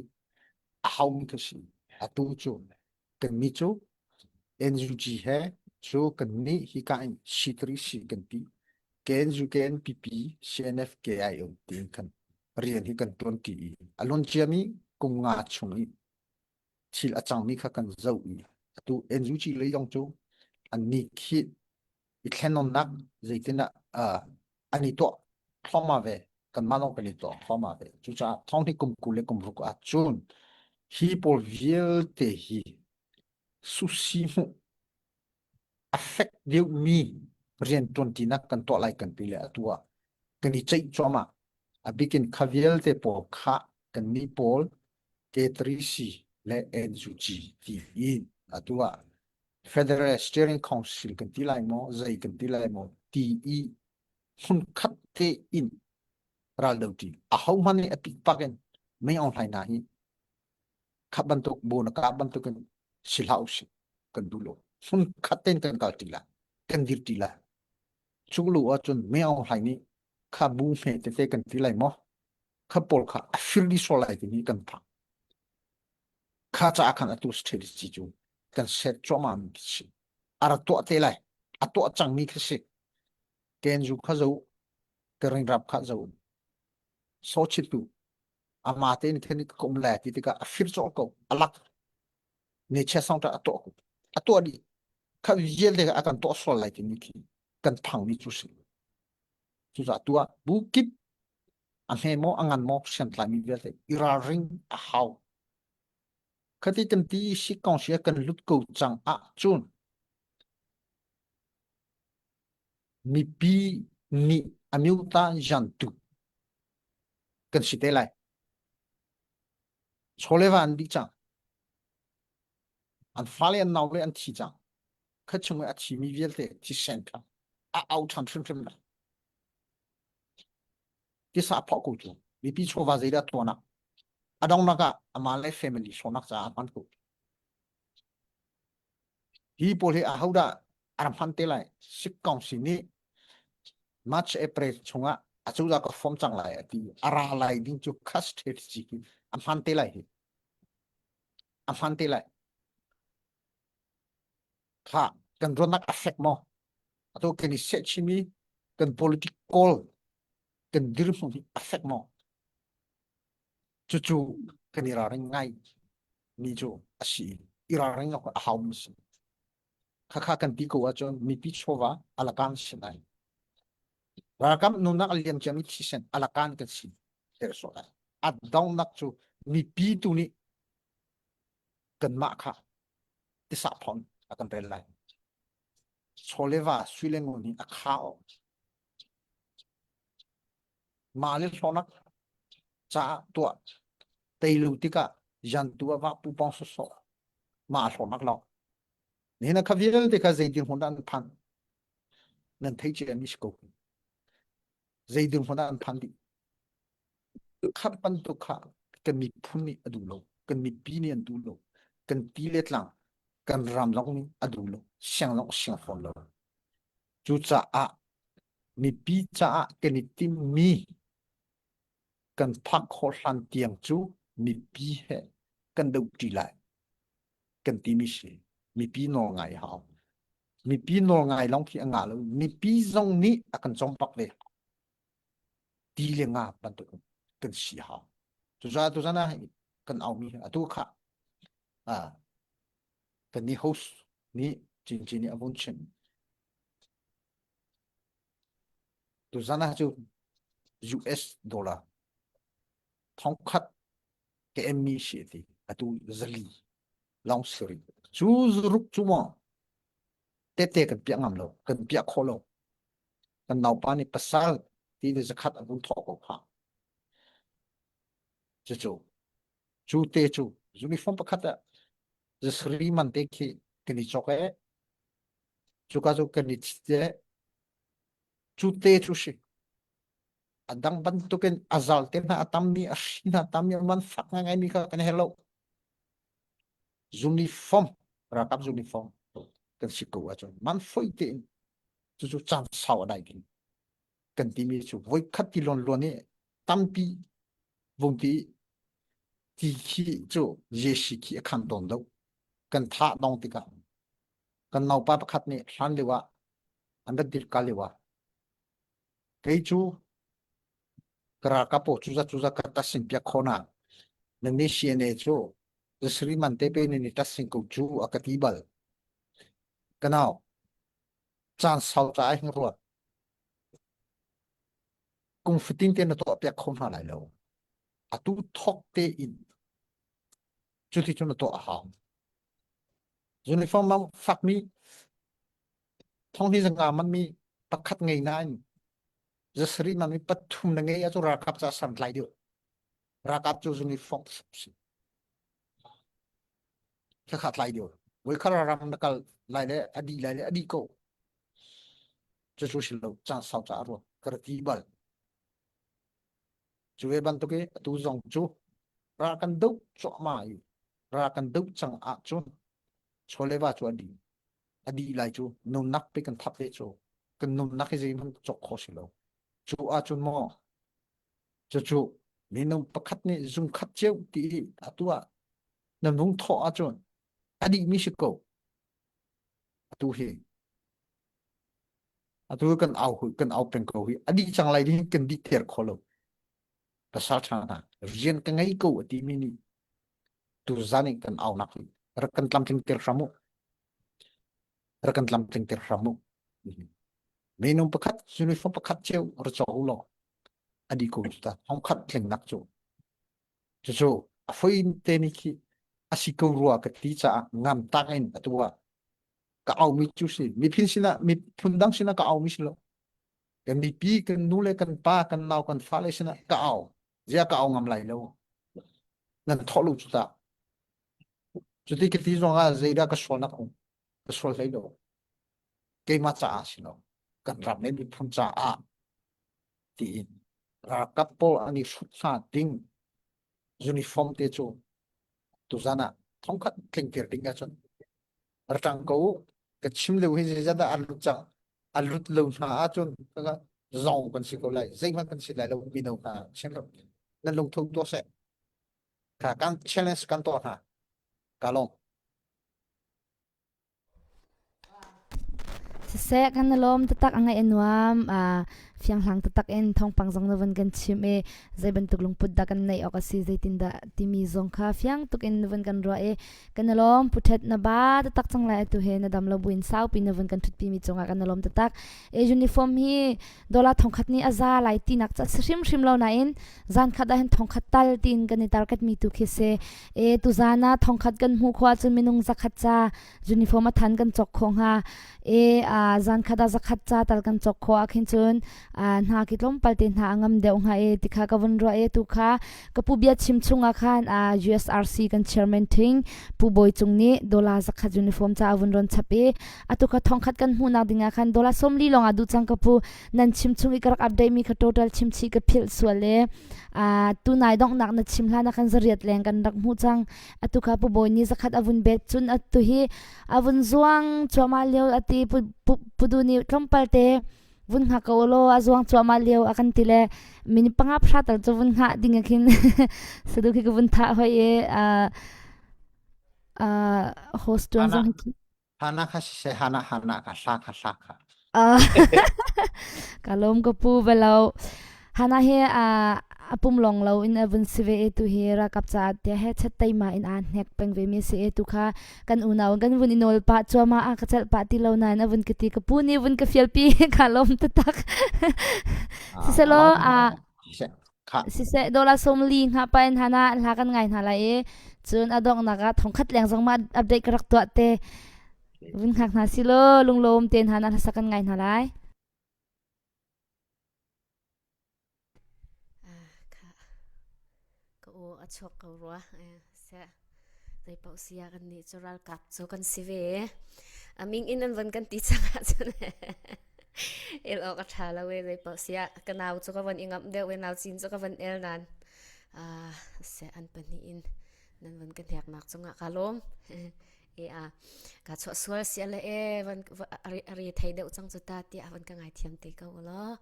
a haumi ka si. Atu cu kannih cu NUG he cu kannih hika in C3C kan ti. KNU KNPP CNF KIO tiin khan rian hi kan tuan ti i a lon ciami kum nga chung i thil a cangmi kha kan zoh i atu NUG lei zong cu an ni khi i thlennawnnak zeitinah uh, an i tuah thluahmah ve kanmah lawng kan i tuah thluahmah ve cucaah thong hi kum 20 le kum ruk ah cun hi pawl vialte hi susi hmuh a fek deuhmi rian ṭuanṭinak kan tuah lai kan ti le atu ah kan i ceih cuahmah a bikin kha vialte pawl kha kan nih pawl K3C le NUG ti in atu ah Federal Steering Council kan ti lai maw zei kan ti lai maw ti i hmunkhat tein raldo ṭi ahohmanh nih a pikpak in mei aung hlai hna hi khat bantuk bu na kah bantuk in si hlah usih kan duh lo hmunkhat tein kan kal ṭi lai kan dir ṭi lai cu lu ahcun mei aung hlai nih kha bu hme tete kan ti lai maw kha pawl kha a fir dih sual lai timi kan phang kha caah khan atu strategy cu kan set cuahmah mi si a ra tuah te lai a tuah cangmi kha si kenzu kha zo ka ringrap kha zo so chitu ama te in khen ka um lai ti tikah a fir cawk ko alak ne chia song ta a tuah ko a tuah dih kha vialte a kan tuah sual lai timi khi kan phang mi cu si cucaah tuah bu kip a hme maw a ngan maw hriamtlai mi vialte i ralring a hau khati kan ti si kong sia kan lut ko cang ah cun mipi nih amyuta jantu kan si te lai chawleva an dih cang an fale an nau le an thi cang kha chung i a thimi vialte thisen kha a au ṭhan hrimhrim lai tisa phawh ko cu mipi chawva zeidah tuanak a dongnak ah amah le family hrawnak caah a hman ko hi pawl hi ahodah a ram hman te lai sikkong si nih March April chungah acozah ka form cang lai ati a ra lai ding cu kha strategy hi a hman te lai hi a hman te lai kha kan ruahnak a fek maw atu kan i sehchimi kan political kan dirhmun hi a fek maw cucu kan i ralring ngai mi cu a si i ralring awk a hau mi si khakha kan ti ko ahcun mipi chawva alakan si lai ralkap nunnak a liam ciami thisen alakan kan si ter so lai a dongnak cu mipi tu nih kanmah kha tisa phon a kan rel lai chawleva sui le ngun hi a kha awk. Mah le hlawnak caah tuah tei lo tikah jantu ah vah pupong sawsawh mah hlawnak lawng. Nihin ah kha vialte kha zei dirhmun dah an phan? Nan thei cia mi si ko. Zei dirhmun dah an phan dih? Khat bantuk kha kan miphun nih a duh lo, kan mipi nih an duh lo, kan ti le tlang, kan ram zong nih a duh lo, siang zong siang fawn lo. Cucaah mipi caah kan i timmi kan phak khawh hlan tiang cu mipi he kan dohṭi lai kan timi si. Mipi nawl ngai a hau. Mipi nawl ngai lawng khi a ngah lo. Mipi zong nih a kan cawmpak ve. Ti le nga bantuk kan si hau. Cucaah tuzan ah kan aumi atu kha ah kan ni host nih Cincin nih a vun chim. Tuzan ah cu US dollar thongkhat ka emmi si ti atu zali long siri cu zuruk cu maw tete kan piah ngam lo kan piah kho lo kan naupa nih pasal ti le zakhat an vun thawh ko kha cucu cu te cu uniform pakhat ah zasri man te khi kan i chok e cuka cu kan i te cu te cu si a dang bantukin a zal te hna a tammi a hri hna tammi man fak ngai mi kha kan herh lo uniform ralkap uniform kan si ko ahcun man foi tein cucu caan sau a dai ding kan timi cu voikhat ti lawn lawn i tampi vung ti ti khi cu Jeshi khi a khan tawn lo kan thah dong tikah kan naupa pakhat nih hlan lio ah an rat dir ka lio ah kei cu ka ralkap pawl cuza cuza ka tasin piak kho na nan ni CNA cu zasri man te pe ni tasin ko cu a ka ti bal kanau caan sau ca ai hing ruat kum fatin te na tuah piak kho hna lai lo atu thok te in cuti cun na tuah a hau uniform ma fakmi thong hi zanga man mi pakhat ngei nain zasari man mi pathum na ngei a cu ralkap ca san tlai deuh ralkap cu uniform si khakha tlai deuh voi khar ram na kal lai le adi lai le adi ko cucu si lo caan sau ca ruat ka ti bal cu ve bantuk i atu zong cu ra kan doh cuahmah i ra kan doh cang ahcun chawleva cu a dih a dih lai cu nunnak pe kan thap ve cu kan nunnak hi zeihmanh cawk khawh si lo cu ahcun maw cucu minung pakhat nih zungkhat cio ti i atu ah na nung thawh ahcun a dih mi si ko atu hi atu kan au kan au peng ko hi a dih cang lai ding kan dih ter kho lo pasal ṭha hna rian ka ngei ko a ti mi nih tu zan in kan au nak hi rak kan tlamtling ter hram u rak kan tlamtling ter hram u minung pakhat uniform pakhat cio ra cawk u law a dih ko ta thong khat tling nak cu cucu a foi te ni khi a si ko rua ka ti caah ngam tak in atu ah ka au mi cu si miphun sinah miphun dang sinah ka au mi si lo kan mipi kan nu le kan pa kan nau kan fale sinah ka au zia ka au ngam lai lo nan thawh lo cu ta cuti ka ti zong ah zeidah ka sualnak um ka sual hlei lo keimah caah si lo kan ram le miphun caah tiin ralkap pawl an i hrut hna ding uniform te cu tuzan ah thongkhat tlingtir ding ahcun ratang ko ka chim lio hi zeizat dah an lut cang an lut lo hna ahcun zong kan si ko lai zeihmanh kan si lai lo mino hna chim lo nan lungtho tuah seh kha kan challenge kan tuah hna ka lawm Siseh kan i lawm taktak a ngaih a nuam. Uh, fianghlang taktak in thawngpang zong na vun kan chim i zei bantuk lungput dah kan neih awk a si zeitindah timi zong kha fiang tuk in na vun kan ruah i kan i lawm. Puthet na ba taktak cang lai atu he na dam lo buin saupi na vun kan thutpi mi cungah kan i lawm taktak. E uniform hi dollar thongkhat nih a za lai tinak ca si hrimhrim lo nain zan khat ah hin thongkhat tal tiin kan i target mi tu khi si. E tuzan ah thongkhat kan hmuh khawh ahcun minung zakhat ca uniform a than kan cawk khawh hnga. E a. zan khat ah zakhat ca tal kan cawk khawh ah khin cun hna ki tlawmpal te hna a ngam deuh hnga e ti kha ka vun ruah e tu kha ka pu bia chim chung ah khan USRC kan chairman thing Pu Bawi Cung nih dollar zakhat uniform ca a vun ron chap i atu kha thongkhat kan hmuhnak ding ah khan dollar 40 lawng ah duh cang ka pu nan chim chung i ka rak update mi kha total chim chih ka philh sual e tunai donghnak na chim hlan ah khan zariat leng kan rak hmuh cang atu kha pu Bawi nih zakhat a vun bet cun atu hi a vun zuang cuahmah lio ati pu pu du nih tlawmpal te vun hngak ko law a zuang cuahmah lio a kan ti le minute panga phra tal cu vun hngah ding ah khin sadu khi ka vun thah hoi i host tuan zong Hana kha siseh hana hana ka hla kha hla kha. Ka lawm ka pu belo. Hana hi a pum long lo in a vun si ve e tu hi ralkap caah tiah he chat teima in aa hnek peng ve mi si e tu kha kan unau kan vun i nawl pah cuahmah a ka celh pah ti lo nain a vun ka ti ka pu nih vun ka fial pi ka lawm taktak. Siselaw a Siseh dollar 40 hnga pa in hana hla kan ngai hna lai i cun a donghnak ah thongkhat leng zong ma update ka rak tuah te vun hngak hna si law lunglawm tein hana hlasa kan ngai hna lai. Ka aw a chuak ko rua. Seh zeipaoh si ah kannih cu ralkap cu kan si ve. A ming in an van kan ti cang ahcun el awk a ṭha lo e zeipaoh si ah ka nau cu ka van i ngamh deuh i nau cin cu ka van el nain seh an pahnih in nan van ka hneknak cungah kaa lawm. E a ka chuah sual sia le e van a re thei deuh cang cu ta tiah van ka ngaithiam te ko law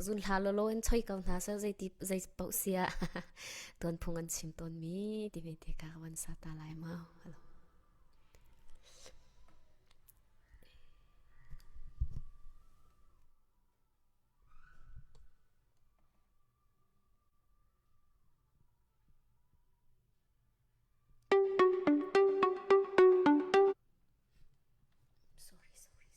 zun hla lolo in choi ko hna sel zei ti zei paoh sia tuan phung an chim tawn mi ti ve te ka van sa ta lai mau hello Sorry, sorry, sorry.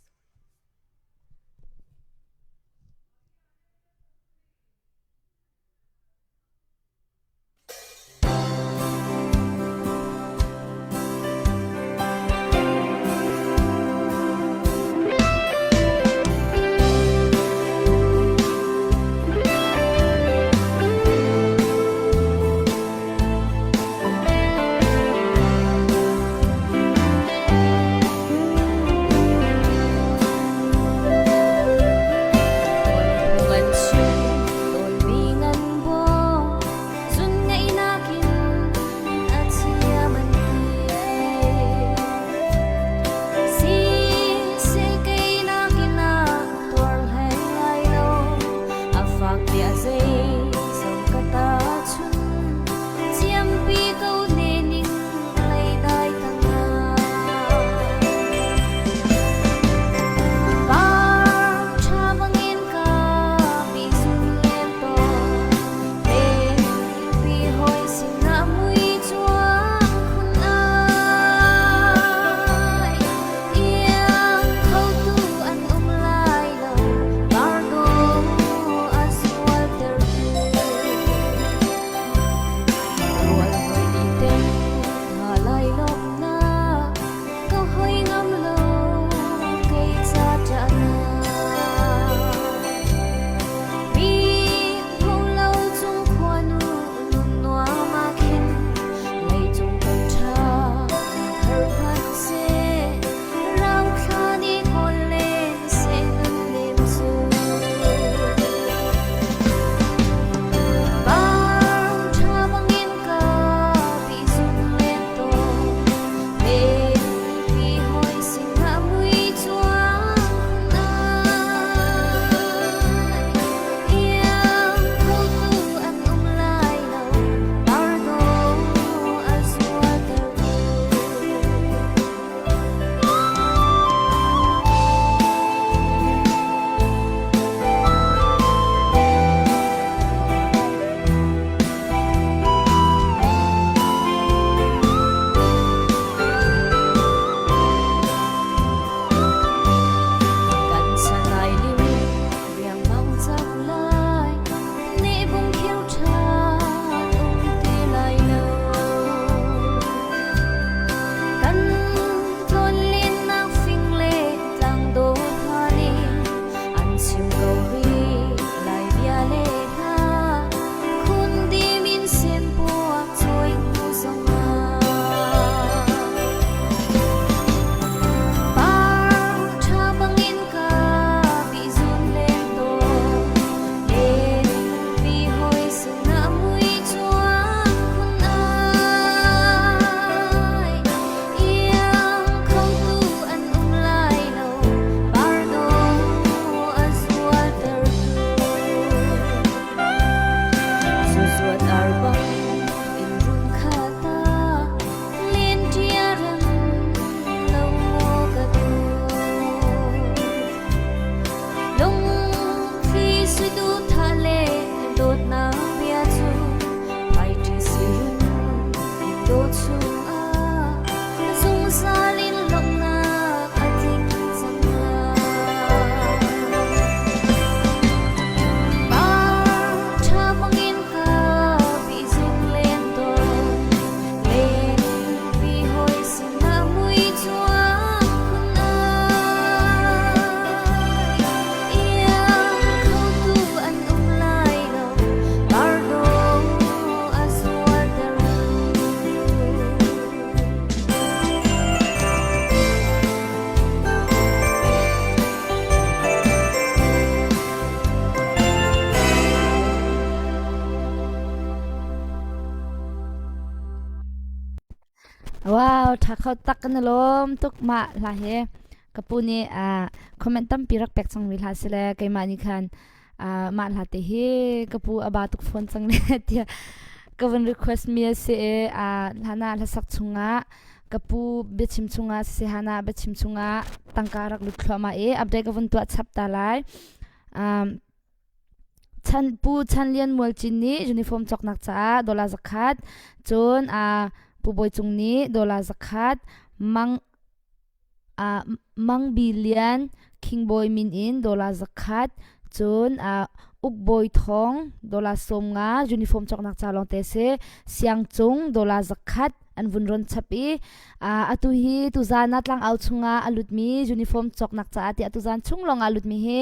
Wow, tha kho tak kan lawm tuk ma hla he ka pu nih comment tampi rak pek cang mi hla si le keimah nih khan mah hla te hi ka pu a ba tuk fawn cang le tiah ka vun request mi a si i hlana hlasak chungah ka pu biachim chungah siseh hana biachim chungah tangka rak lut thluahmah i update ka vun tuah chap ta lai. Um, Chan, Pu Chan Lian Mual Cin nih uniform cawknak caah dollar zakhat, cun uh, Pu Bawi Cung nih dollar zakhat, Mang uh, Mang Bi Lian King Bawi min in dollar zakhat, cun uh, Uk Bawi Thawng dollar 50 uniform cawknak ca lawng te si, Siang Cung dollar zakhat an vun ron chap i atu hi tuzan ah tlangau chungah a lutmi uniform cawknak caah tiah tuzan chung lawng ah lutmi hi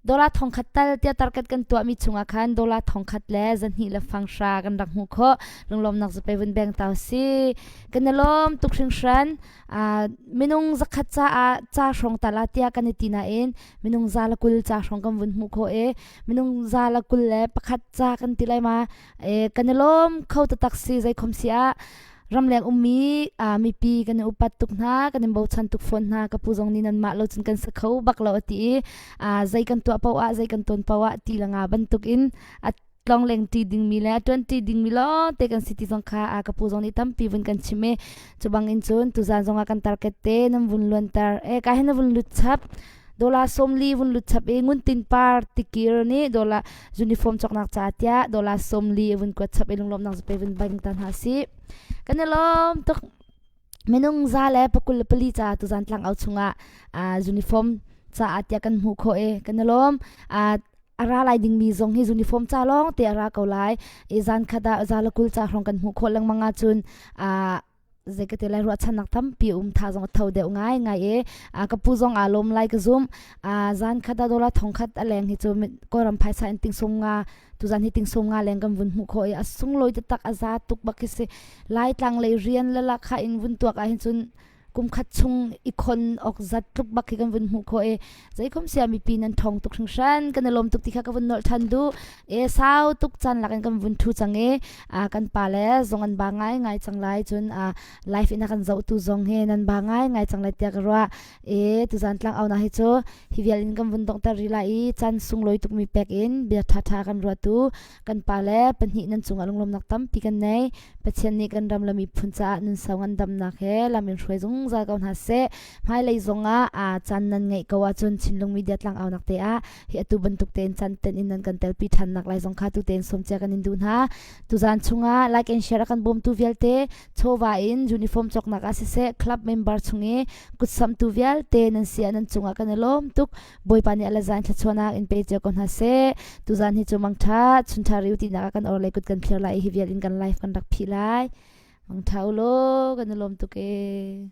dollar thongkhat tal tiah target kan tuahmi chungah khan dollar thongkhat le zahnih le fanghra kan rak hmuh khawh. Lunglawmnak zapei vun beng tau si. Kan i lawm tuk hringhran. Minung zakhat caah ca hrawng tala tiah kan i ti nain minung za le 20 ca hrawng kan vun hmuh khawh i minung za le 21 ca kan ti lai ma e kan i lawm kho taktak si zeikhom si ah ramleng ummi mipi kan i upat tuk hna kan in bochan tuk fawn hna. Ka pu zong nih nanmah lo cun kan sa kho bak lo ati i zei kan tuah paoh ah zei kan ton paoh ah ti le nga bantuk in a tlongleng ti dingmi le a tuan ti dingmi lawng te kan si ti zong kha ka pu zong nih tampi vun kan chim i cu bang in cun tuzan zong ah kan target te nan vun luanter. E ka hin na vun lut chap dollar 40 vun lut chap i ngun tin par tikir nih dollar uniform cawknak ca tiah dollar 40 vun kuat chap i lunglawmnak zape vun bang ta hna si. Kan i lawm tuk. Minung za le 24 ca tuzan tlang au chungah uniform caah tiah kan hmuh khawh i kan i lawm. A ra lai dingmi zong hi uniform ca lawng te a ra ko lai i zan khat ah za le 20 ca hrawng kan hmuh khawh lengmang ahcun zei ka ti lai ruahchannak tampi um tha zong a tho deuh ngai ngai i ka pu zong aa lawm lai ka zum. Zan khat ah dollar 1000 a leng hi cu Kawlram phaisa in ting sum nga tuzan hi ting sum nga leng kan vun hmuh khawh i a sunglawi taktak a za tuk bak khi si. Laitlang lei rian le lakha in vun tuak ah hin cun kum khat chung i khon ok zat tluk bak khi kan vun hmuh khawh i zeikhom sia mipi nan thong tuk hringhran kan i lawm tuk ti kha ka vun nolh than du e sau tuk caan lakin kan vun thu cang i kan pa le zong an ba ngai ngai cang lai. Cun life in a kan zoh tu zong he nan ba ngai ngai cang lai tiah ka ruah. E tuzan tlang au na hi cu hi vial in kan vun dongter rih lai i caan sunglawi tuk mi pek in bia tha tha kan ruah tu kan pa le pahnih nan cungah lunglawmnak tampi kan nei. Pathian nih kan ram le miphun caah nun sau ngandamnak he lam in hruai zungzal ko hna seh. Hmailei zongah a caan nan ngeih ko ahcun Chinlung Media tlangaunak te ah hi atu bantuk tein caan ten in nan kan telpi ṭhannak lai zong kha tu tein sawm cia kan in duh hna. Tuzaan chungah like and share a kan bawmtu vialte chawva in uniform cawknak ah siseh club member chung i kutsamtu vialte nan si ah nan cungah kan i lawm tuk. Bawipa nih a le zan thluachuahnak in pe cio ko hna seh. Tuzaan hi cu mangṭha chunṭha riu tinak ah kan or le kut kan thlir lai i hi vial in kan life kan rak phih lai. Mangṭha u law kan i lawm tuk ee.